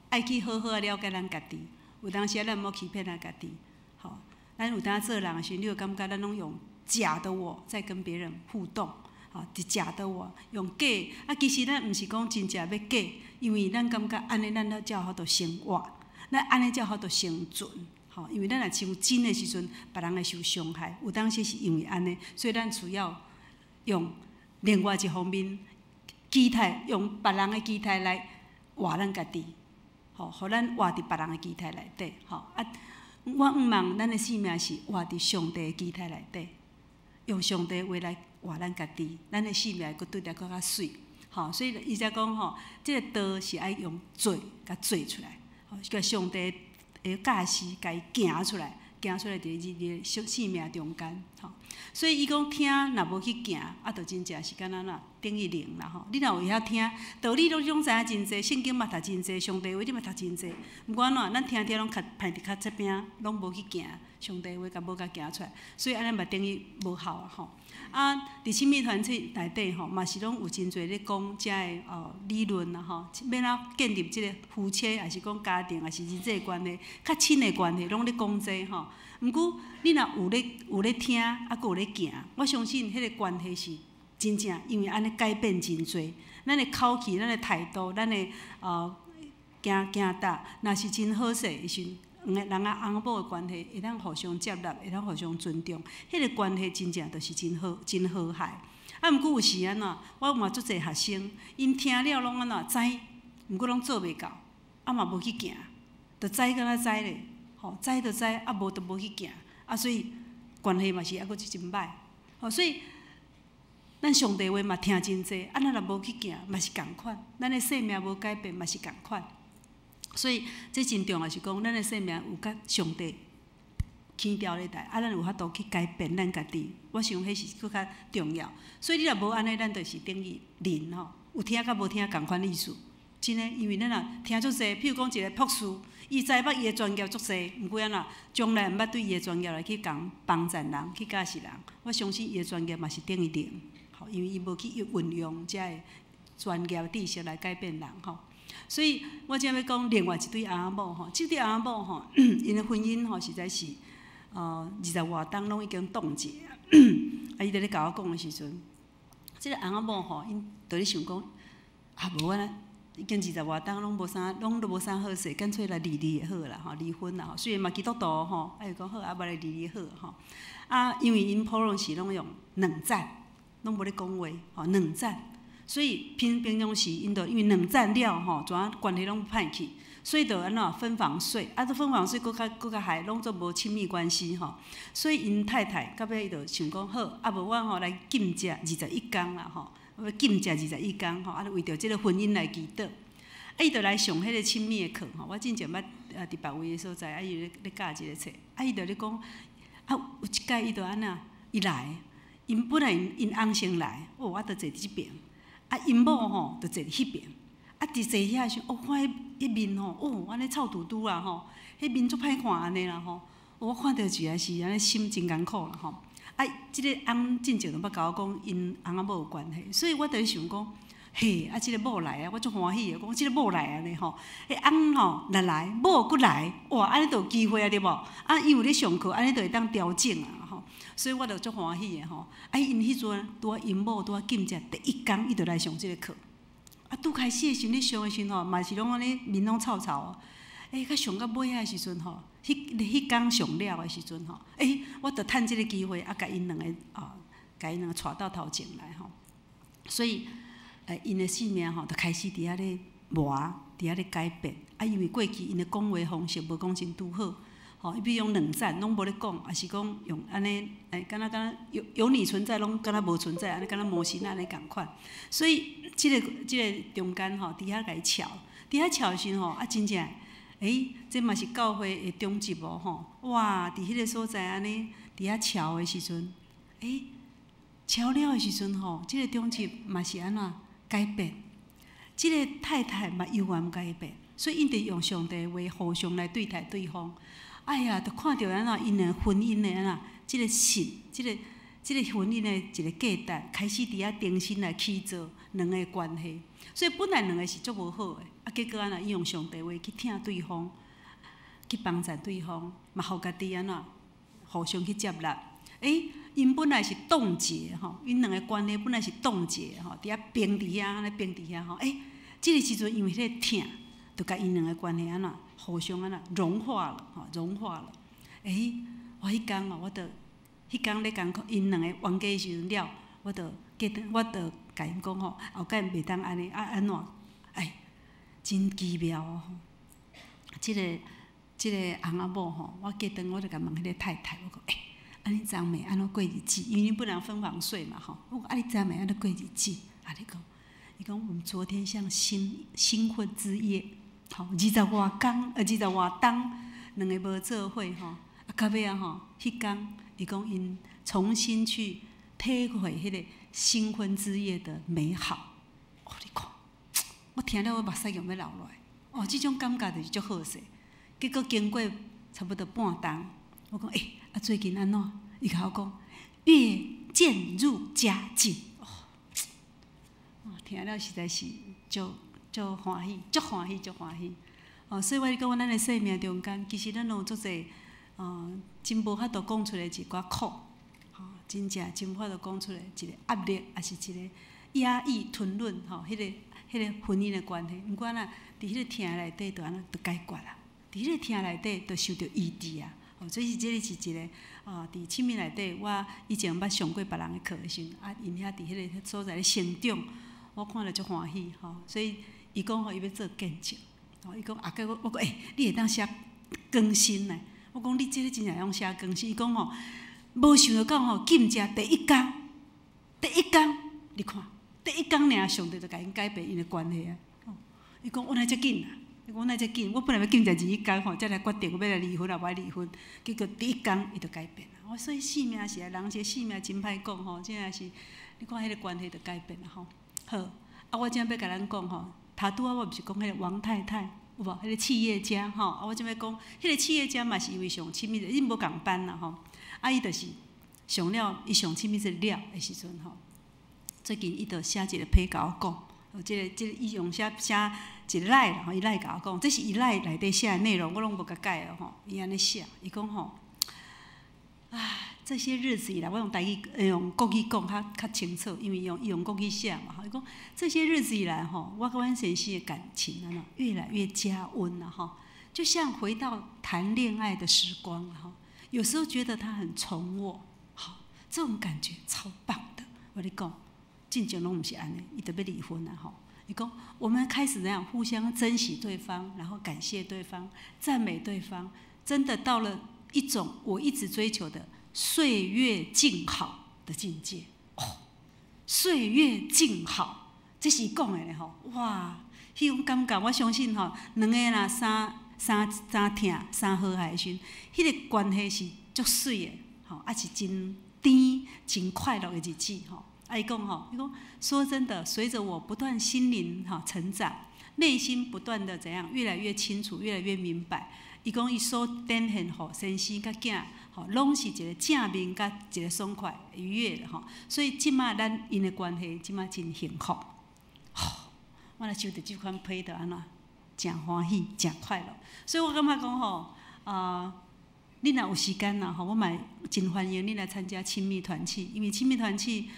愛去好好仔了解咱家己，有當時啊，咱毋好欺騙咱家己。吼，咱有當做人的時，你會感覺咱攏用假的我在跟別人互動，吼，佇假的我用假，啊，其實咱毋是講真正欲假，因為咱感覺按呢，咱才有法度生活，咱按呢才有法度生存，吼，因為咱若傷真的時陣，別人會受傷害，有當時是因為按呢，所以咱需要用另外一方面期待，用別人的期待來活咱家己，吼，予咱活佇別人的期待內底，吼，啊，我向望咱的生命是活佇上帝的期待內底。用上帝話來活咱家己，咱的生命會閣對得閣較媠，吼，所以伊才講吼，這個道是愛用做，共做出來，吼，共上帝的教示，共伊行出來，行出來佇你的生命中間，吼。所以伊講聽，若無去行，啊，就真正是敢若哪等於零啦，吼。你若有會曉聽，道理攏總知影真濟，聖經嘛讀真濟，上帝話你嘛讀真濟，毋過按怎，咱聽聽攏較歹佇較這邊，攏無去行。上帝話共無共行出來，所以按呢嘛等於無效啊吼。啊，佇親密團體內底吼，嘛是攏有真濟咧講遮个理論啊吼，欲按怎建立這个夫妻，抑是講家庭，抑是人際關係，較親的關係，攏咧講這吼。毋過你若有咧聽，啊，閣有咧行，我相信彼个關係是真正，因為按呢改變真濟，咱的口氣、咱的態度、咱的行行踏，若是真好勢的時陣，兩个人仔翁某的關係會當互相接納，會當互相尊重，彼个關係真正就是真好、真和諧。啊，毋過有時按怎，我嘛足濟學生，𪜶聽了攏按怎知，毋過攏做袂到，啊嘛無去行，就知敢若知咧，吼，知就知，啊無就無去行，啊所以關係嘛是猶閣是真歹，吼，所以咱上帝話嘛聽真濟，啊，咱若無去行，嘛是仝款。咱的生命無改變，嘛是仝款。所以這真重要是講，咱的生命有佮上帝牽調咧來，啊，咱有法度去改變咱家己。我想彼是閣較重要。所以你若無按呢，咱就是等於零吼，有聽佮無聽仝款意思。真的，因為咱若聽足濟，譬如講一個博士，伊知捌伊的專業足濟，毋過按怎，從來毋捌對伊的專業來去共幫助人，去教示人。我相信伊的專業嘛是等於零，吼，因為伊無去運用遮个專業知識來改變人，吼。所以我正欲講另外一對翁仔某吼，這對翁仔某吼，𪜶的婚姻吼實在是，二十外冬攏已經凍結。啊，伊佇咧共我講的時陣，這個翁仔某吼，𪜶佇咧想講，啊，無啊，已經二十外冬攏無啥，攏都無啥好勢，乾脆來離離會好啦，吼，離婚啦吼。雖然嘛基督徒吼，啊，伊講好，啊，無來離離好吼。啊，因為𪜶普通時攏用冷戰，攏無咧講話，吼，冷戰。所以平平常時，𪜶就因為冷戰了吼，怎啊關係攏歹去，所以就按怎分房睡，啊，這分房睡閣較閣較害，攏總無親密關係吼。所以𪜶太太到尾伊就想講好，啊無我吼來禁食21工啦吼，欲禁食二十一工吼，啊，為著這个婚姻來祈禱。啊，伊就來上彼个親密的課吼。我進前捌佇別位的所在，啊，伊咧教一个冊，啊，伊就咧講，啊，有一擺伊就按怎，伊來，𪜶本來𪜶翁先來，哦，我就坐佇這爿。啊，𪜶某吼就坐佇彼爿，啊，佇坐遐時，哦，看彼彼面吼，哦，按呢臭嘟嘟啊吼，彼面足歹看按呢啦吼，我看著實在是按呢心真艱苦啦吼。啊，這个翁進前就捌共我講，𪜶翁仔某有關係，所以我就想講，嘿，啊，這个某來啊，我足歡喜的，講這个某來按呢吼，彼翁吼若來，某閣來，哇，按呢就有機會啊，對無？啊，伊有咧上課，按呢就會當調整啊。所以我就足歡喜的吼，啊，𪜶彼陣拄仔𪜶某拄仔禁食第一工，伊就來上這个課。啊，拄開始的時陣咧上的時陣吼，嘛是攏按呢面攏臭臭。欸，較上到尾仔的時陣吼，彼彼工上了的時陣吼，欸，我就趁這个機會啊，共𪜶兩个啊，共𪜶兩個帶到頭前來吼。所以，欸，𪜶的生命吼，就開始佇遐咧磨，佇遐咧改變。啊，因為過去𪜶的講話方式無講真拄好。吼，伊比如講冷戰，攏無咧講，抑是講用按呢，欸，敢若敢若有有你存在，攏敢若無存在，按呢敢若無神按呢仝款。所以，這个這个中間吼，佇遐共伊撨，佇遐撨的時陣吼，啊，真正，欸，這嘛是教會的長執無吼，哇，佇彼个所在按呢，佇遐撨的時陣，欸，撨了的時陣吼，這個長執嘛是按怎改變，這个太太嘛猶原改變，所以𪜶佇用上帝話互相來對待對方。哎呀，就看著按怎𪜶的婚姻的按怎，這个信，這个這个婚姻的一個價值，開始佇遐重新來起造兩個關係。所以本來兩個是足無好的，啊，結果按怎伊用上帝話去疼對方，去幫助對方，嘛予家己按怎互相去接納。欸，𪜶本來是凍結吼，𪜶兩個關係本來是凍結吼，佇遐冰佇遐，按呢冰佇遐吼。欸，這个時陣因為彼个疼，就共𪜶兩個關係按怎互相按怎融化了，吼，融化了。欸，我彼工哦，我就彼工咧共𪜶兩個冤家時陣了，我就記得，我就共𪜶講吼，後蓋袂當按呢啊按怎？哎，真奇妙哦！這个這个翁仔某吼，我過轉我就共問彼個太太，我講欸，啊你昨暝按怎過日子？因為恁本來分房睡嘛吼。我講啊你昨暝按怎過日子？啊你講，伊講我們昨天像新新婚之夜，吼，二十外工，二十外冬，兩个無做伙吼，啊到尾仔吼，彼工伊講𪜶重新去體會彼个新婚之夜的美好。哦，你看，我聽了我目屎就欲流落來。哦，這種感覺就是足好勢。結果經過差不多半冬，我講欸，啊最近按怎？伊共我講，越漸入佳境。哦，聽了實在是足足歡喜，足歡喜，足歡喜。哦，所以我講，咱的生命中間，其實咱攏有足濟，真無法度講出來一寡苦，吼，真正真無法度講出來一個壓力，抑是一個壓抑吞忍，吼，彼个彼个婚姻的關係。毋過若佇彼个疼內底，就按怎就解決啦。佇彼個疼內底，就受著醫治啊。哦，所以這个是一個啊，佇親密內底，我以前捌上過別人的課的時陣，啊，𪜶遐佇彼个所在咧成長，我看了足歡喜吼。所以伊講吼，伊欲做見證，吼，伊講啊，結果我講欸，你會當寫更新呢？我講你這个真正用寫更新。伊講吼，無想著到吼，禁食第一工，第一工。你看，第一工爾，上帝就共𪜶改變𪜶的關係啊！伊講我哪遮緊啊？伊講我哪遮緊？我本來欲禁食21工吼，才來決定欲來離婚抑無愛離婚。結果第一工伊就改變啊！所以性命是人一個性命真歹講吼，真正是你看彼個關係就改變啊吼。好，啊，我這欲共咱講吼，頭拄仔我毋是講彼個王太太有無？彼個企業家吼，啊，我這欲講，彼個企業家嘛是因為上親密的，𪜶無仝班啦吼。啊，伊就是上了，伊上親密這個了的時陣吼。最近伊就寫一個批共我講，這個伊用寫寫一個 LINE 吼，伊 LINE 共我講，這是伊 LINE 內底寫的內容，我攏無共改哦吼。伊按呢寫，伊講吼，啊，這些日子以來，我用台語，用國語講較較清楚，因為用伊用國語寫嘛吼。伊講這些日子以來吼，我佮阮先生的感情按怎越來越加溫了吼，就像回到談戀愛的時光吼。有時候覺得他很寵我，好，這種感覺超棒的。我咧講，進前攏毋是按呢，伊就欲離婚啊吼。伊講，我們開始怎樣互相珍惜對方，然後感謝對方，讚美對方，真的到了一種我一直追求的歲月靜好的境界。哦，歲月靜好，這是伊講的咧吼。哇，彼種感覺，我相信吼，兩個若相相相疼、相和諧的時陣，彼個關係是足媠的，吼，啊是真甜、真快樂的日子吼。啊，伊講吼，伊講說真的，隨着我不斷心靈哈成長，內心不斷的怎樣，越來越清楚，越來越明白。伊講伊所展現予先生佮囝，吼，攏是一個正面佮一個爽快愉悅的吼。所以這馬咱𪜶的關係，這馬真幸福。吼，我若收著這款批就按怎，誠歡喜，誠快樂。所以我感覺講吼，啊，你若有時間啦吼，我嘛真歡迎你來參加親密團契，因為親密團契，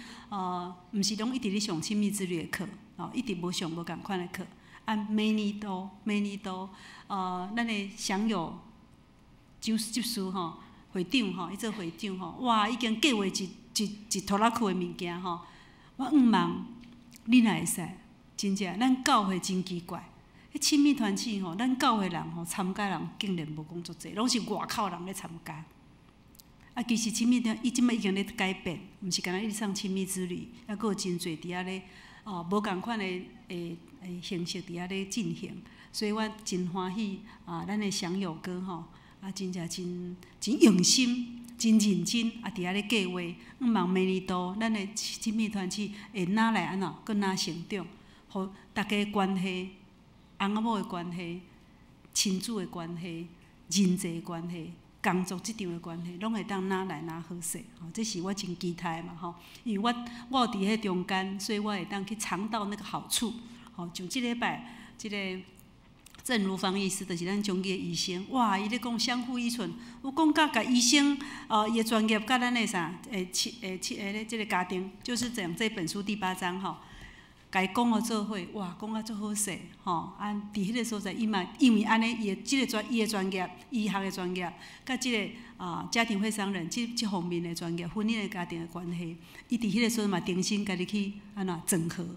毋是攏一直咧上親密之旅的課，哦，一直無上無仝款的課。啊，每年都每年都，咱的享有執執事吼，會長吼，伊做會長吼，哇，已經計劃一一一拖拉庫的物件吼。我向望你若會使，真正咱教會真奇怪，彼親密團契吼，咱教會人吼參加人竟然無講足濟，攏是外口人咧參加。啊，其實親密團，伊這擺已經咧改變，毋是干焦一直上親密之旅，猶閣有真濟佇遐咧，哦，無仝款的的的形式佇遐咧進行，所以我真歡喜啊！咱的享有哥吼，啊，真正真真用心、真認真啊，佇遐咧計劃，向望明年度咱的親密團契會哪來按怎，閣哪成長，予大家關係、翁仔某的關係、親子的關係、人際關係、工作職場的關係，攏會當哪來哪好勢，吼，這是我真期待的嘛，吼，因為我我有佇彼中間，所以我會當去嘗到那個好處，吼，像這禮拜這個鄭如芳醫師，就是咱中醫的醫生，哇，伊咧講相互依存，有講甲共醫生，伊的專業佮咱的啥，七七咧這個家庭，就是講這本書第八章吼。共伊講予做伙，哇，講甲足好勢，吼！啊，佇彼個所在，伊嘛因為按呢，伊的這個專，伊的專業，醫學的專業，佮這個啊家庭會商人這這方面的專業，婚姻的家庭的關係，伊佇彼個所在嘛，重新家己去按怎整合。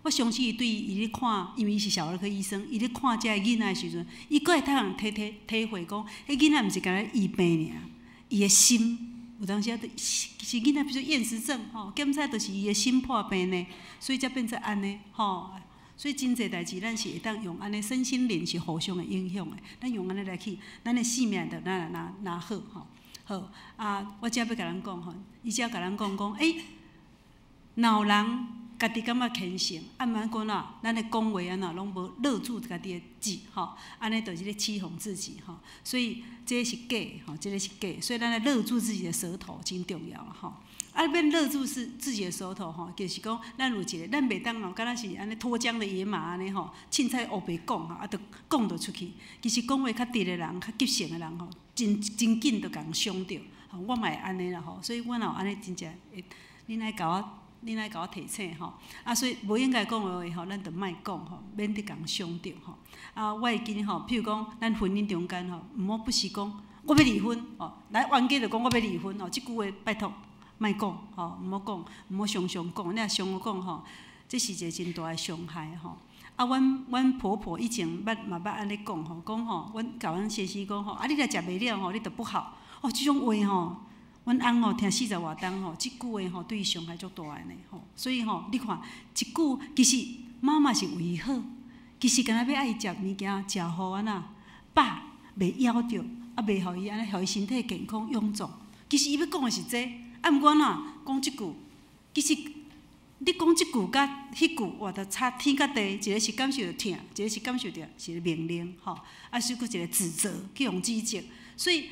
我相信伊對伊咧看，因為伊是小兒科醫生，伊咧看這个囡仔的時陣，伊閣會通體體體會講，彼囡仔毋是干焦醫病爾，伊的心。有當時啊，其實囡仔比如厭食症吼，檢查就是伊的心破病呢，所以才變做按呢吼。所以真濟代誌，咱是會當用按呢身心靈是互相會影響的。咱用按呢來去，咱的性命就哪來哪哪好吼。好啊，我這欲共咱講吼，伊才共咱講講，欸，若有人家己感覺虔誠，啊，毋過哪，咱的講話按怎攏無勒住家己的舌吼，按呢就是咧欺哄自己吼。所以這是假吼，這個是假，所以咱來勒住自己的舌頭真重要吼。啊，欲勒住是自己的舌頭吼，就是講咱有一個，咱袂當哦，敢若是按呢脫韁的野馬按呢吼，凊彩烏白講吼，啊，就講著出去。其實講話較直的人，較急性的人吼，真真緊就共人傷著。吼，我嘛會按呢啦吼，所以我若有按呢真正會，恁愛共我，恁愛共我提醒吼。啊，所以無應該講的話吼，咱就莫講吼，免得共人傷著吼。啊，我會記吼，譬如講，咱婚姻中間吼，毋好不時講我欲離婚吼，來冤家就講我欲離婚吼，這句話拜託莫講吼，毋好講，毋好常常講，你若常講吼，這是一個真大的傷害吼。啊，阮阮婆婆以前捌嘛捌按呢講吼，講吼，阮共阮先生講吼，啊，你若食袂了吼，你就不好。哦，這種話吼，阮翁吼聽四十外冬吼，這句話吼對伊傷害足大的呢吼。所以吼，你看一句其實媽媽是為伊好，其實敢若欲愛伊食物件食予按怎飽，袂枵著，啊袂予伊按呢，予伊身體健康勇壯。其實伊欲講的是這，啊毋過按怎講這句，其實你講這句佮彼句，哇，著差天佮地，一个是感受著疼，一个是感受著是命令，吼，啊，是閣一个指責，去予指責，所以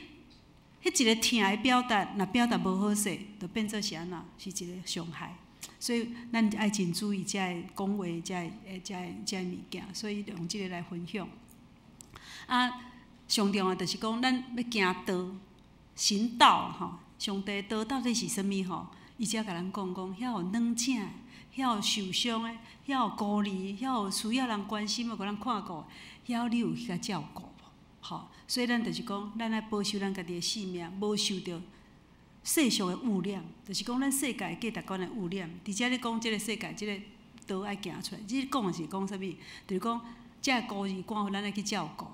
彼一个疼的表達，若表達無好勢，就變做是按怎，是一个傷害。所以咱愛真注意遮个講話，遮个物件，所以用這个來分享。啊，上重要就是講，咱欲行道，神道吼，上帝道到底是啥物吼？伊才共咱講講，遐有軟醒的，遐有受傷的，遐有孤兒，遐有需要人關心的，予咱看顧，遐你有去共照顧無？吼，所以咱就是講，咱愛保守咱家己的性命，無受著世俗的污染，就是講咱世界價值觀的污染。佇遮咧講，這个世界，這个道愛行出來。這講的是講啥物？就是講，這个孤兒寡婦，咱愛去照顧，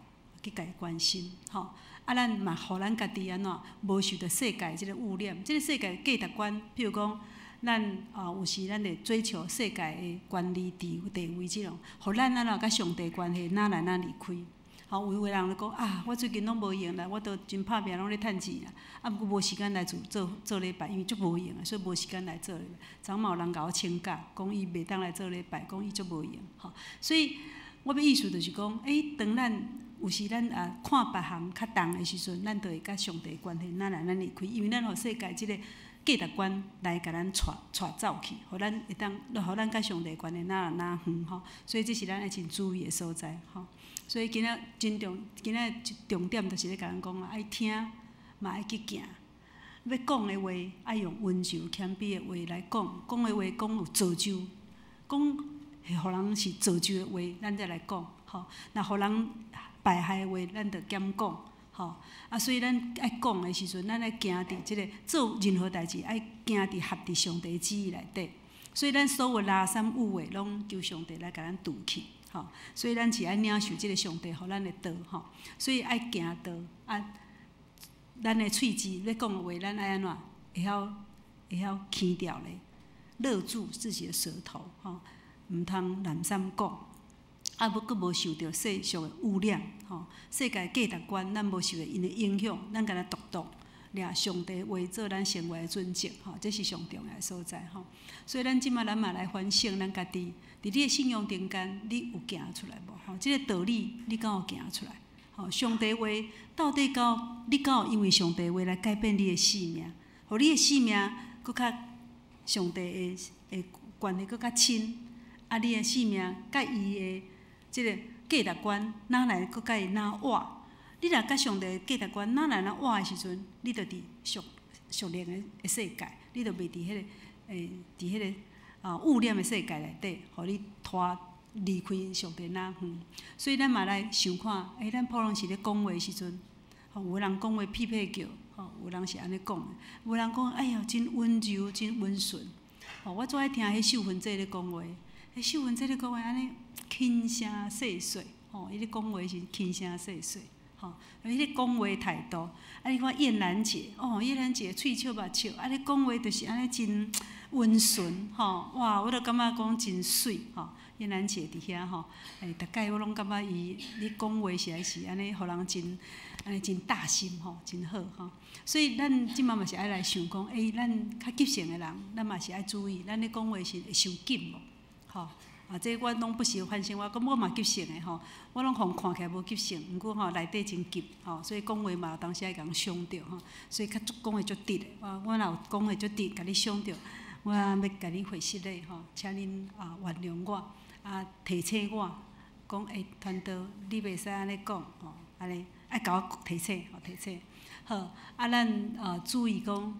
去共伊關心，吼。啊，咱嘛予咱家己按怎無受著世界這个污染。這个世界價值觀，譬如講，咱啊有時咱會追求世界的權力、地位這種，予咱按怎佮上帝關係哪來哪離開。吼，有的人就講啊，我最近攏無閒啦，我都真拍拚攏咧趁錢啦，啊，毋過無時間來做做做禮拜，因為足無閒啊，所以無時間來做禮拜。昨嘛有人共我請假，講伊袂當來做禮拜，講伊足無閒，吼。所以我欲意思就是講，當咱有時咱啊看別項較重的時陣，咱就會佮上帝關係哪來哪離開，因為咱予世界這个價值觀來共咱帶帶走去，予咱會當，予咱佮上帝關係哪來哪遠吼。所以這是咱愛真注意的所在吼。所以今仔真重，今仔重點就是咧共咱講啊，愛聽，嘛愛去行。欲講的話，愛用溫柔謙卑的話來講，講的話講有造就，講會予人是造就的話，咱才來講吼。若予人敗害的話，咱就減講吼。啊，所以咱愛講的時陣，咱愛行佇這个做任何代誌，愛行佇合佇上帝旨意內底。所以咱所有垃圾有的，攏求上帝來共咱除去。吼，所以咱是愛領受這个上帝予咱的道吼，所以愛行道啊，咱的喙舌咧講的話，咱愛按怎會曉輕掉咧，勒住自己的舌頭吼，毋通濫散講，啊，無閣無受著世俗的污染吼，世界價值觀咱無受著𪜶的影響，咱敢若獨獨掠上帝話做咱生活的準則吼，這是上重要的所在吼。所以咱這馬咱嘛來反省咱家己，佇你的信仰中間，你有行出來無？吼，這个道理你敢有行出來？吼，上帝話到底敢有你敢有因為上帝話來改變你的性命，予你的性命閣較上帝的關係閣較親，啊，你的性命佮伊的這个價值觀，哪來閣佮伊哪活？你若佮上帝價值觀哪來哪活的時陣，你就佇屬屬靈的世界，你就袂佇彼个佇彼个啊污染的世界內底，予你拖離開上帝哪遠。所以咱嘛來想看，咱普通時咧講話的時陣，吼，有的人講話屁屁叫，吼，有人是按呢講的，有人講哎喲真溫柔，真溫順。吼，我最愛聽彼秀芬姐咧講話，彼秀芬姐咧講話按呢輕聲細細，吼，伊咧講話是輕聲細細，吼，彼个講話態度。啊，你看燕蘭姐，哦，燕蘭姐喙笑目笑，啊，咧講話就是按呢真溫順，吼，哇，我都感覺講真媠，吼。燕蘭姐佇遐吼，逐擺我攏感覺伊咧講話實在是按呢，予人真按呢真貼心吼，真好吼。所以咱這馬嘛是愛來想講，咱較急性的人，咱嘛是愛注意，咱咧講話時會傷緊無？吼，啊，這我攏不時反省，我講我嘛急性的吼，我攏予看起來無急性，毋過吼內底真急吼，所以講話嘛有當時愛共人傷著吼，所以較足講話足直的。我若有講話足直，共你傷著，我欲共你回失禮吼，請恁啊原諒我，啊提醒我，講傳道你袂使按呢講吼，按呢愛共我提醒吼提醒。好，啊咱注意講，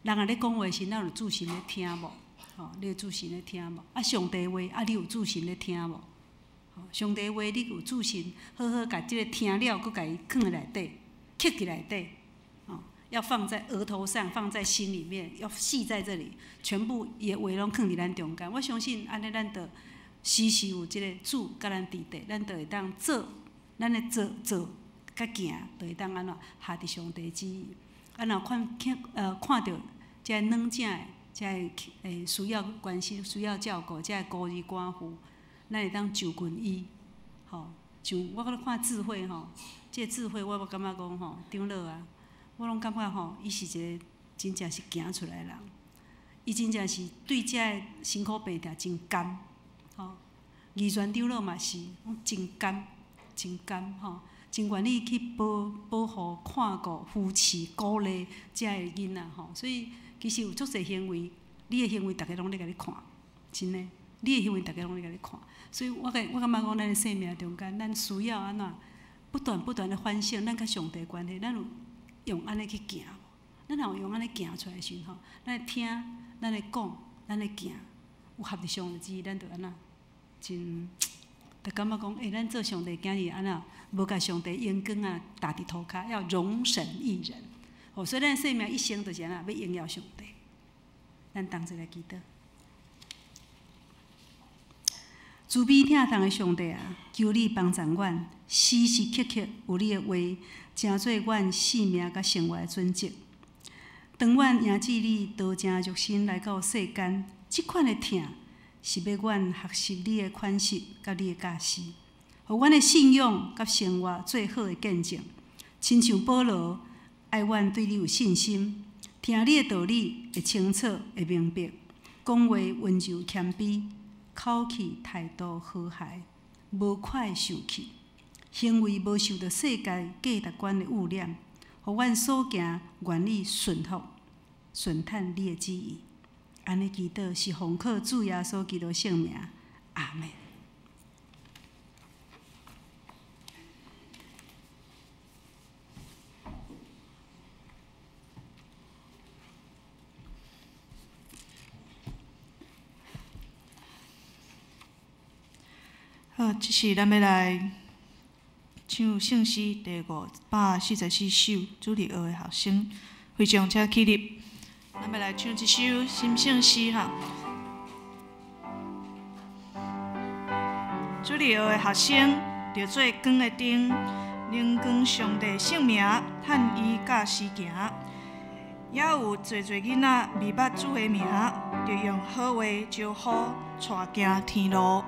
人若咧講話時，咱有注神咧聽無？吼，你有注神咧聽無？啊，上帝話，啊，你有注神咧聽無？吼，上帝話你有注神，好好共這个聽了，閣共伊囥佇內底，刻佇內底，吼，要放在額頭上，放在心裡面，要繫在這裡，全部伊的話攏囥佇咱中間。我相信按呢，咱就時時有這个主佮咱佇底，咱就會當做，咱的做做佮行，就會當按怎合佇上帝旨意。啊，若看看看著遮軟正的，遮个需要關心、需要照顧，遮个孤兒寡婦，咱會當就近伊，吼。像我閣咧看智慧吼，這個智慧我感覺講吼，長老啊，我攏感覺吼，伊是一個真正是行出來的人，伊真正是對遮个辛苦病痛真甘，吼。義傳長老嘛是，攏真甘，真甘吼，真願意去保護、看顧、扶持、鼓勵遮個囡仔吼。所以其實有足濟行為，你的行為，逐家攏咧共你看，真的，你的行為，逐家攏咧共你看。所以我感覺講，咱的生命中間，咱需要按怎不斷不斷的反省，咱佮上帝關係，咱有用按呢去行無？咱若有用按呢行出來的時陣吼，咱會聽，咱會講，咱會行，有合佇上帝旨意，咱就按怎真，就感覺講，咱做上帝囝兒按怎，無共上帝榮光啊，打佇塗跤，要榮神益人。哦，所以咱生命一生就是按怎，欲榮耀上帝。咱同齊來祈禱。慈悲疼痛的上帝啊，求你幫助阮，時時刻刻有你的話，成做阮性命佮生活的準則。當阮迎接你道成肉身來到世間，這款的疼是欲阮學習你的款式佮你的教示，予阮的信仰佮生活做好的見證。親像保羅愛阮對你有信心，聽你的道理會清楚會明白，講話溫柔謙卑。口氣態度和諧，無快受氣，行為無受著世界價值觀的污染，予阮所行願意順服、順趁你的旨意。按呢祈禱是奉靠主耶穌基督聖名，阿們。好，這時咱欲來唱聖詩第544首，主日學的學生，會眾請起立。咱欲來唱這首新聖詩哈。主日學的學生，著做光的燈，榮光上帝聖名，趁伊教示行。也有濟濟囡仔未捌主的名，著用好話招呼，帶行天路。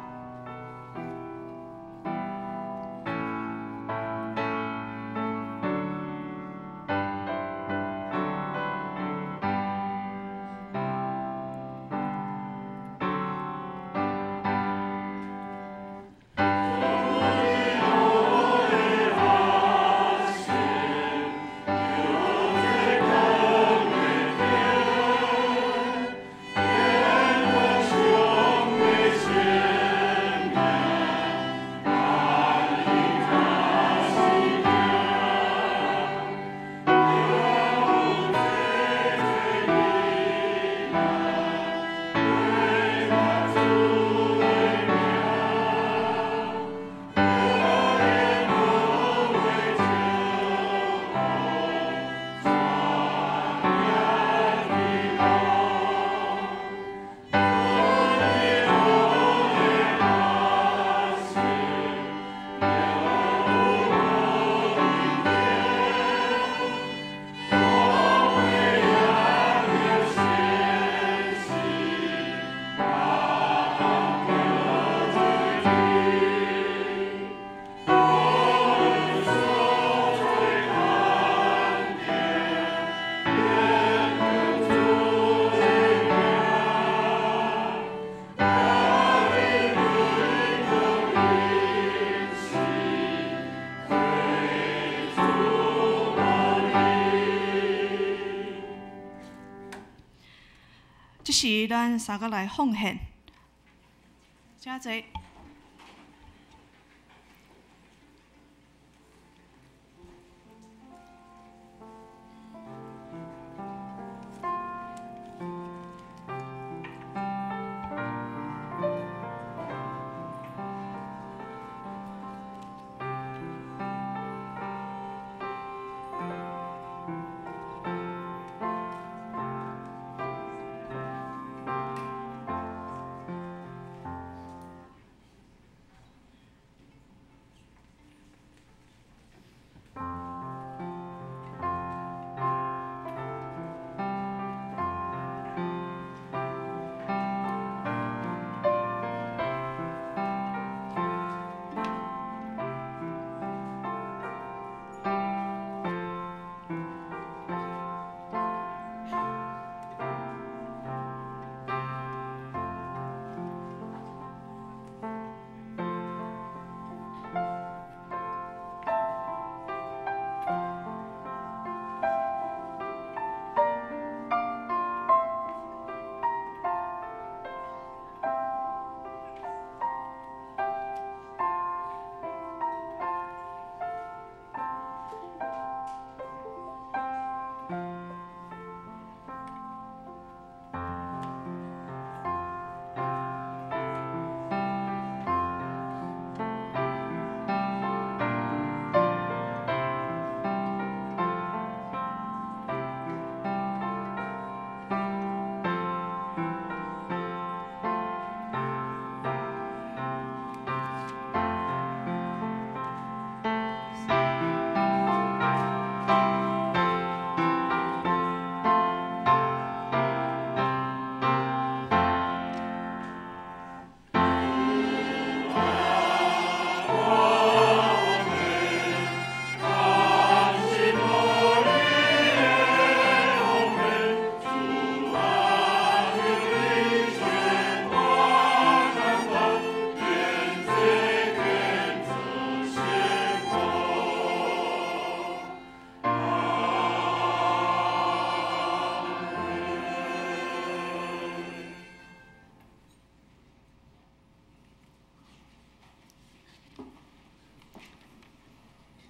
這時，咱三個來奉獻，請坐。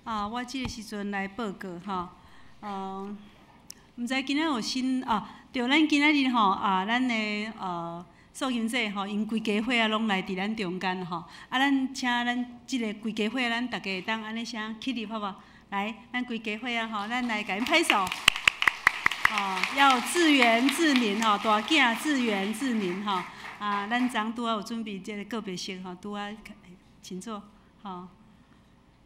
啊，我這个時陣來報告吼，毋知今仔有新啊？對，咱今仔日吼啊，咱的素琴姐吼，𪜶規家伙仔攏來佇咱中間吼。啊，咱請咱這个規家伙，咱逐家會當按呢聲起立好無？來，咱規家伙仔吼，咱來共𪜶拍手。哦，要自圓自明吼，大囝自圓自明吼。啊，咱昨拄仔有準備這个告別式吼，拄仔請坐吼。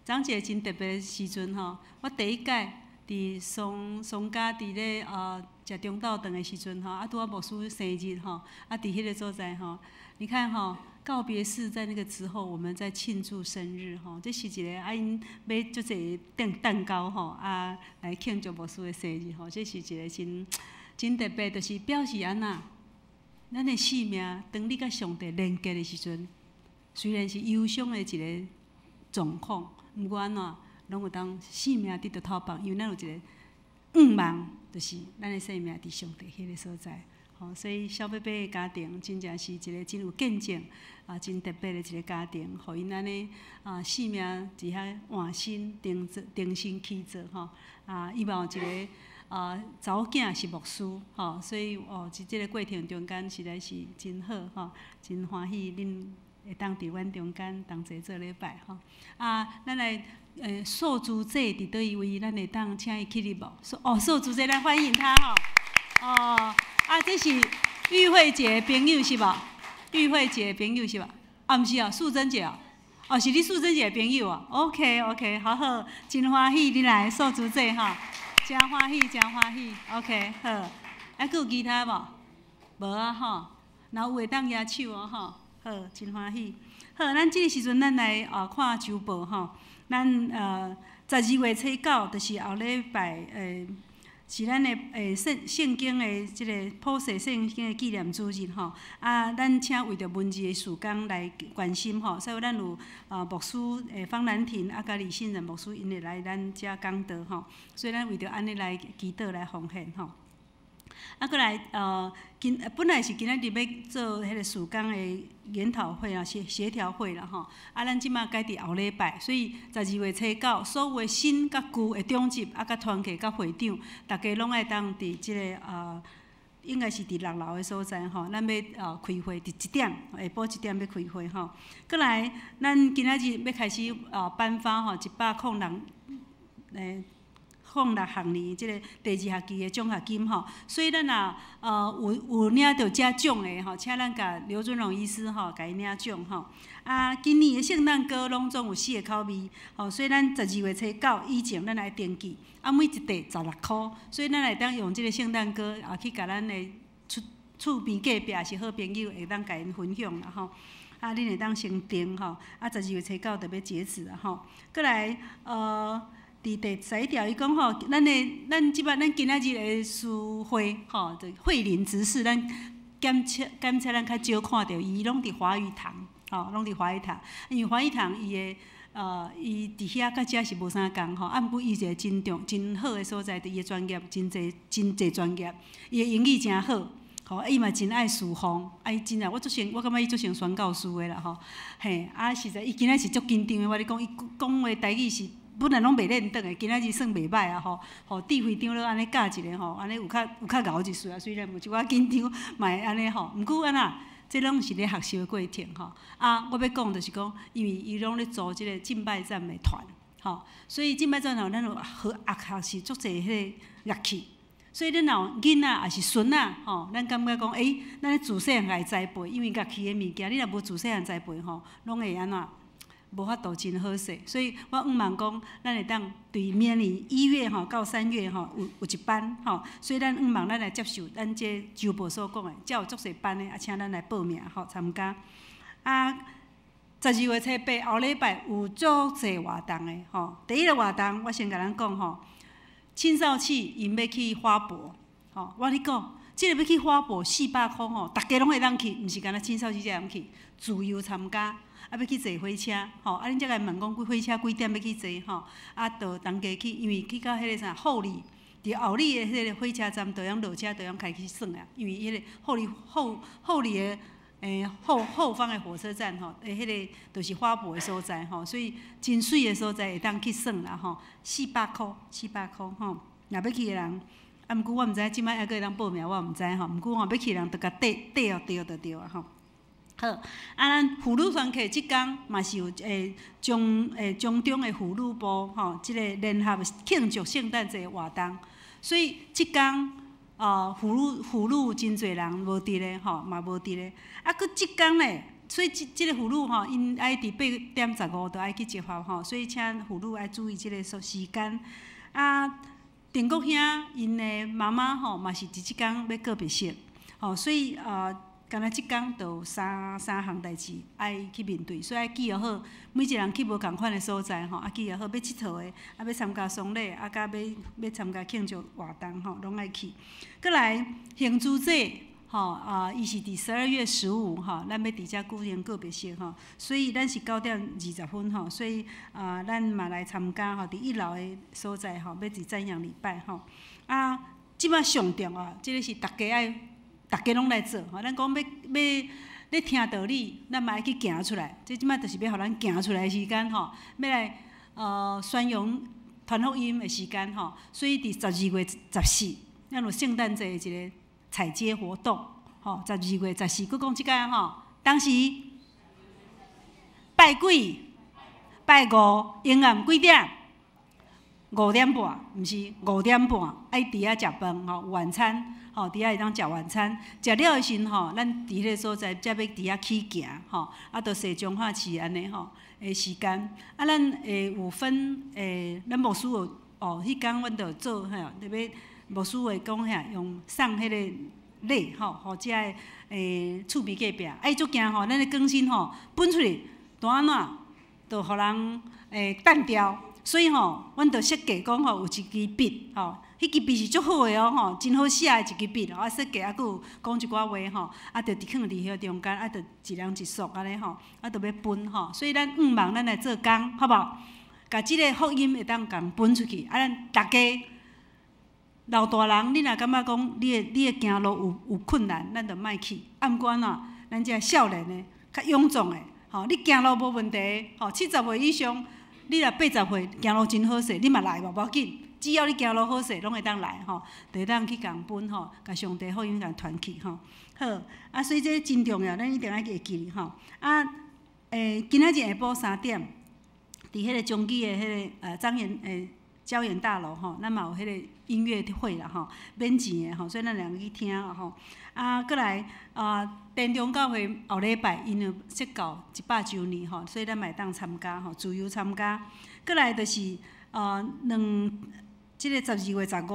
昨一個真特別的時陣吼，我第一擺佇松松家佇咧食中晝頓的時陣吼，啊拄仔牧師生日吼，啊佇彼个所在吼，你看吼，告別式在那個之後，我們在慶祝生日吼，這是一個啊𪜶買足濟蛋糕吼，啊來慶祝牧師的生日吼，這是一個真真特別，就是表示按怎，咱的生命當你佮上帝連結的時陣，雖然是憂傷的一個狀況，毋過按怎，攏有當生命得著透放，因為咱有一个向望，就是咱的生命佇上帝彼个所在。吼，所以小伯伯的家庭真正是一个真有見證啊，真特別的一个家庭，予𪜶按呢啊，生命佇遐換新、重做、重新起做吼。啊，伊嘛有一个查某囝是牧師吼，所以哦，佇這个過程中間實在是真好吼，真歡喜恁會當佇阮中間同齊做禮拜吼。啊，咱來素珠姐佇佗位，咱會當請伊起立無？哦，素珠姐，來歡迎她吼。哦，啊，這是玉慧姐的朋友是無？玉慧姐的朋友是無？啊，毋是哦，素貞姐哦，哦，是你素貞姐的朋友哦。OK，OK，好好，真歡喜你來，素珠姐吼，真歡喜，真歡喜。OK，好，啊，閣有其他無？無啊吼，若有會當舉手哦吼。好，真歡喜。好，咱這个時陣咱來看週報吼。咱12月初9，就是後禮拜是咱的聖經的這个普世聖經的紀念主日吼。啊，咱請為著文字的事工來關心吼，所以咱有牧師方蘭婷啊，佮李信任牧師𪜶會來咱遮講道吼。所以咱為著按呢來祈禱來奉獻吼。啊，閣來本來是今仔日欲做彼个事工的研討會啊，協調會啦吼。啊，咱這馬改佇後禮拜，所以12月初9，所有的新佮舊的長執啊，佮團契佮會長，逐家攏愛當佇這个應該是佇六樓的所在吼。咱欲開會佇一點，下晡一點欲開會吼。閣來，咱今仔日欲開始頒發吼106學年這个第二學期的獎學金吼，所以咱若有領著這獎的吼，請咱共劉尊榮醫師吼，共伊領獎吼。啊，今年的聖誕歌攏總有四个口味，吼，所以咱12月初9以前，咱來登記，啊，每一塊16箍，所以咱會當用這个聖誕歌啊，去共咱的厝邊隔壁是好朋友，會當共𪜶分享啦吼。啊，恁會當先訂吼，啊，12月初9就欲截止啊吼。閣來，佇第11條，伊講吼，咱這擺咱今仔日的司會吼，就慧玲執事，咱檢測咱較少看著伊，攏佇華語堂，吼，攏佇華語堂。因為華語堂伊佇遐佮遮是無啥仝吼，啊，毋過伊一个真重、真好的所在，佇伊的專業真濟、真濟專業，伊的英語誠好，吼，伊嘛真愛侍奉，啊，伊真正，我足成，我感覺伊足像宣教師的啦吼，嘿，啊，實在伊今仔是足緊張的，我咧講，伊講話台語是本來攏袂輪轉的，今仔日算袂䆀啊吼，予智慧長老按呢教一下吼，按呢有較𠢕一絲啊，雖然有一寡緊張，嘛會按呢吼，毋過按怎，這攏是咧學習的過程吼。啊，我欲講就是講，因為伊攏咧組這个敬拜讚美團，吼，所以敬拜讚團咱有學習足濟彼个樂器，所以恁若有囡仔抑是孫仔吼，咱感覺講，欸，咱咧自細漢共伊栽培，因為樂器的物件，你若無自細漢栽培吼，攏會按怎？無法度真好勢，所以我向望講，咱會當對明年1月吼到3月吼有一班吼，所以咱向望咱來接受咱這週報所講的，遮有足濟班的，啊，請咱來報名吼參加。啊，12月初8後禮拜有足濟活動的吼。第一个活動，我先共咱講吼，青少契𪜶欲去花博，吼，我咧講，這个欲去花博400箍吼，逐家攏會當去，毋是干焦青少契才會當去，自由參加。啊，欲去坐火車，吼！啊，恁才共問講，火車幾點欲去坐，吼？啊，就同齊去，因為去到彼个啥后里，佇后里的彼个火車站，就用落車，就用開始耍啊。因為彼个后里後後里的後方的火車站吼，彼個就是花博的所在吼，所以真媠的所在會當去耍啦吼，四百箍，四百箍吼，若欲去的人，啊，毋過我毋知這擺猶閣會當報名，我毋知吼，毋過吼欲去的人就共綴綴哦著就對啊吼。好，啊，咱婦女團契這工嘛是有中的婦女部吼，這個聯合慶祝聖誕節活動，所以這工婦女真濟人無佇咧吼，嘛無佇咧。啊，閣這工咧，所以這個婦女吼，𪜶愛佇8點15就愛去集合吼，所以請婦女愛注意這個時間。啊，定國兄𪜶的媽媽吼，嘛是佇這工欲告別式，吼，所以敢若這工就有三項代誌愛去面對，所以愛記好，每一個人去無仝款的所在吼，啊記好欲𨑨迌的，啊欲參加喪禮，啊佮欲參加慶祝活動吼，攏愛去。閣來行主祭吼啊，伊是佇12月15吼，咱欲佇遮舉行告別式吼，所以咱是9點20分吼，所以啊，咱嘛來參加吼，佇一樓的所在吼，欲佇瞻仰禮拜吼。啊，這擺上重要，這個是逐家愛。逐家攏來做吼，咱講欲欲咧聽道理，咱嘛愛去行出來。這這擺就是欲予咱行出來的時間吼，欲來宣揚傳福音的時間吼。所以佇12月14，咱有聖誕節的一個踩街活動吼。十二月十四，閣講這擺吼，當時拜幾？拜五，下暗幾點？5點半，毋是五點半，愛佇遐食飯吼，晚餐。吼，佇遐會當食晚餐，食了的時吼，咱佇彼個所在才欲佇遐起行吼，啊，就踅彰化市按呢吼的時間。啊，咱會有分咱牧師有哦，彼工阮就做吼，特別牧師會講遐用送彼個禮吼，予遮的厝邊隔壁。啊，伊足驚吼，咱的更新吼分出去，就按怎，就予人擲掉。所以吼，阮就設計講吼，有一支筆吼。彼支筆是足好的哦吼，真好寫的一支筆，啊設計啊，閣有講一寡話吼，啊就佇囥佇彼中間，啊就一人一束按呢吼，啊就欲分吼，所以咱向望咱來做工，好無？共這个福音會當共分出去，啊咱逐家老大人，你若感覺講你的行路有困難，咱就莫去。啊，毋過按怎？咱這少年的較勇壯的，吼，你行路無問題，吼，70歲以上，你若80歲行路真好勢，你嘛來無無要緊。只要你行路好勢，攏會當來吼，就會當去共分吼，共上帝福音共傳去吼。好，啊，所以這真重要，咱一定愛會記吼。啊，今仔日下晡3點，佇彼個中基的彼个彰言椒鹽大樓吼，咱嘛有彼個音樂會啦吼，免錢的吼，所以咱兩个去聽吼。啊，閣來啊，田中教會後禮拜𪜶有設教100週年吼，所以咱嘛會當參加吼，自由參加。閣來就是兩。這个12月15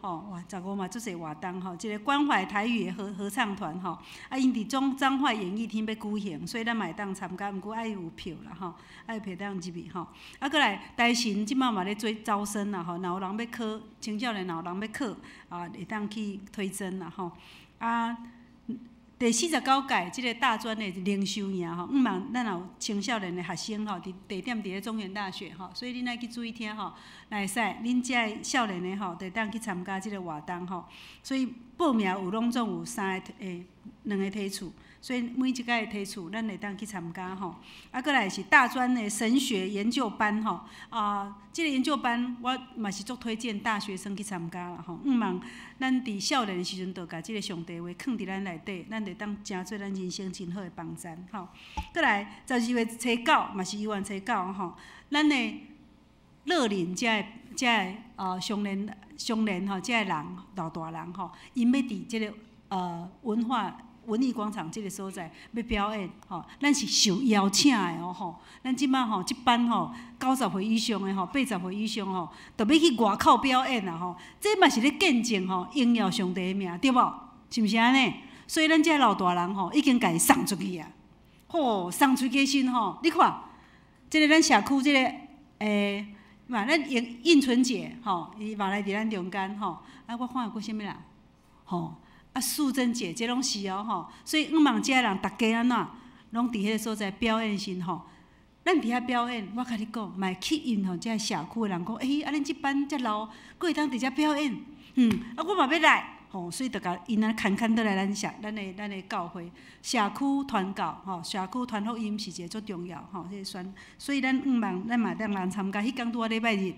吼，哇，十五嘛足濟活動吼，這个關懷台語的合唱團吼，啊，𪜶佇彰化演藝廳欲舉行，所以咱嘛會當參加，毋過愛有票啦吼，愛有票當入去吼。啊，閣來台神這擺嘛咧做招生啦吼，若有人欲考青少年，若有人欲考啊，會當去推甄啦吼。啊，第49屆這个大專的靈修營吼，向望咱有青少年的學生吼，佇地點佇咧中原大學吼，所以恁愛去注意聽吼，若會使，恁遮的少年的吼，就會當去參加這个活動吼。所以報名有攏總有三个兩个梯次，所以每一屆的梯次，咱會當去參加吼。啊，閣來是大專的神學研究班吼，啊，這个研究班我嘛是足推薦大學生去參加啦吼。向望咱佇少年的時陣，就共這个上帝話囥佇咱內底，咱會當成做咱人生真好的幫贊吼。閣來12月初九嘛是猶原初九吼，咱的樂齡遮的遮的相連吼，遮的人老大人吼，𪜶欲佇這个文化文藝廣場這个所在欲表演吼，咱是受邀請的哦吼。咱這擺吼，這班吼90歲以上的吼，80歲以上吼，就欲去外口表演啦吼。這嘛是咧見證吼，榮耀上帝的名，對無？是毋是按呢？所以咱這老大人吼，已經共伊送出去啊。吼，送出去時吼，你看，這个咱社區這个嘛，咱應應純姐吼，伊嘛來佇咱中間吼。啊，我看有閣啥物人？吼。啊，素貞姐，這攏是哦吼，所以向望遮人逐家按怎，攏佇彼个所在表演時吼，咱佇遐表演，我共你講，嘛會吸引吼遮社區的人講，欸，啊恁這班遮老，閣會當佇遮表演，啊，我嘛欲來，吼，所以就共𪜶按呢牵牵倒来咱社，咱的教会社区传教，吼，社区传福音是一个足重要，吼，这个宣，所以咱向望咱嘛会当人参加，彼工拄仔礼拜日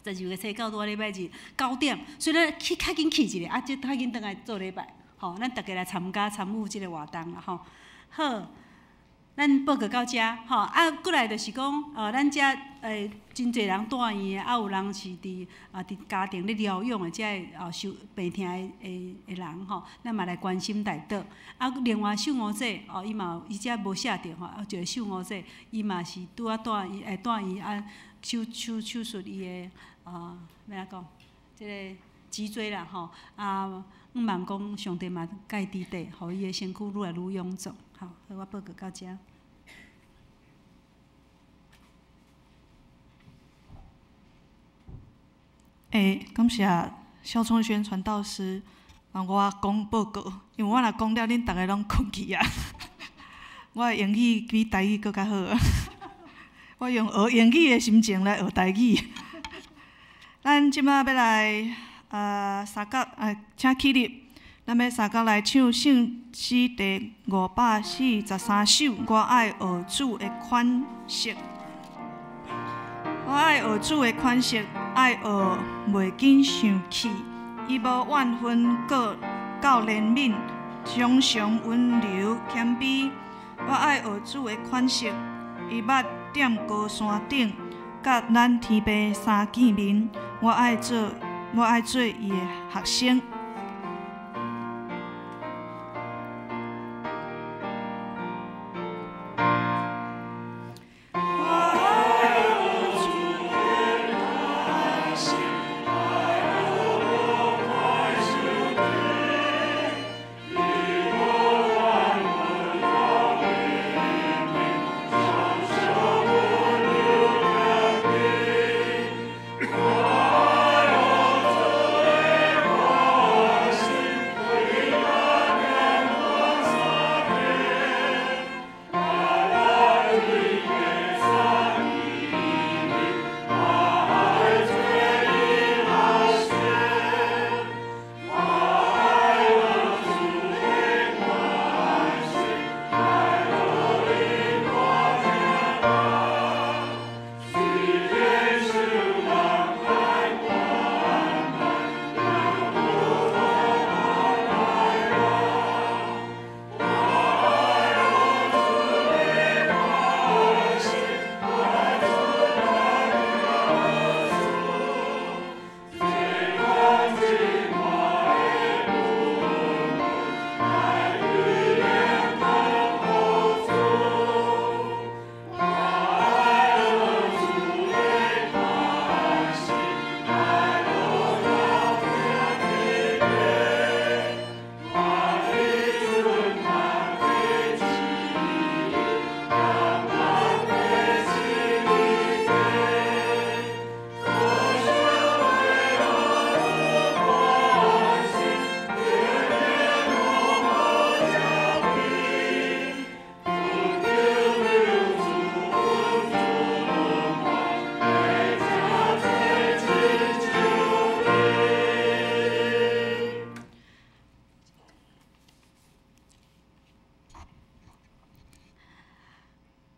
，12月初九拄仔礼拜日9点，所以咱去较紧去一下，啊，这较紧转来做礼拜，吼，咱逐家来参加参与这个活动啦，吼，好。咱报告到遮，吼，啊，过来就是讲，咱遮真济人住院的，啊，有人是伫家庭咧疗养的，遮个受病疼的人吼，咱嘛来关心代祷。啊，另外秀娥姐，哦，伊嘛伊遮无写著吼，啊，一个秀娥姐，伊嘛是拄仔住院，住院啊，手术伊的啊，欲按怎讲，这个脊椎啦，吼，啊，向望讲上帝嘛佮伊伫底，予伊的身躯愈来愈勇壮。好，我报告到遮。欸，感谢萧聪轩传道师让我讲报告，因为我若讲了，恁逐个拢睏去啊。我的英语比台语阁较好，我用学英语的心情来学台语。咱这摆欲来三角，请起立。咱欲三角来唱圣诗第543首，我爱学主的款式。我爱学主的款式，爱学袂紧生气，伊无怨恨，阁够怜悯，常常温柔谦卑。我爱学主的款式，伊捌踮高山顶，佮咱天父相见面。我爱做伊的学生。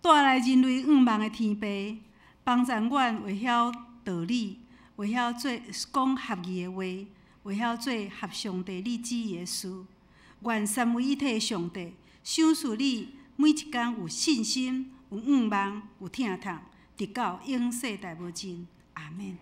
带来人类向望的天父，帮助阮会晓道理，会晓做讲合意的话，会晓做合上帝你旨意的事。愿三位一体的上帝赏赐你每一工有信心、有向望、有疼痛，直到永世代无尽。阿们。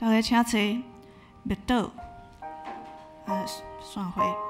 大家请坐，默祷，散会。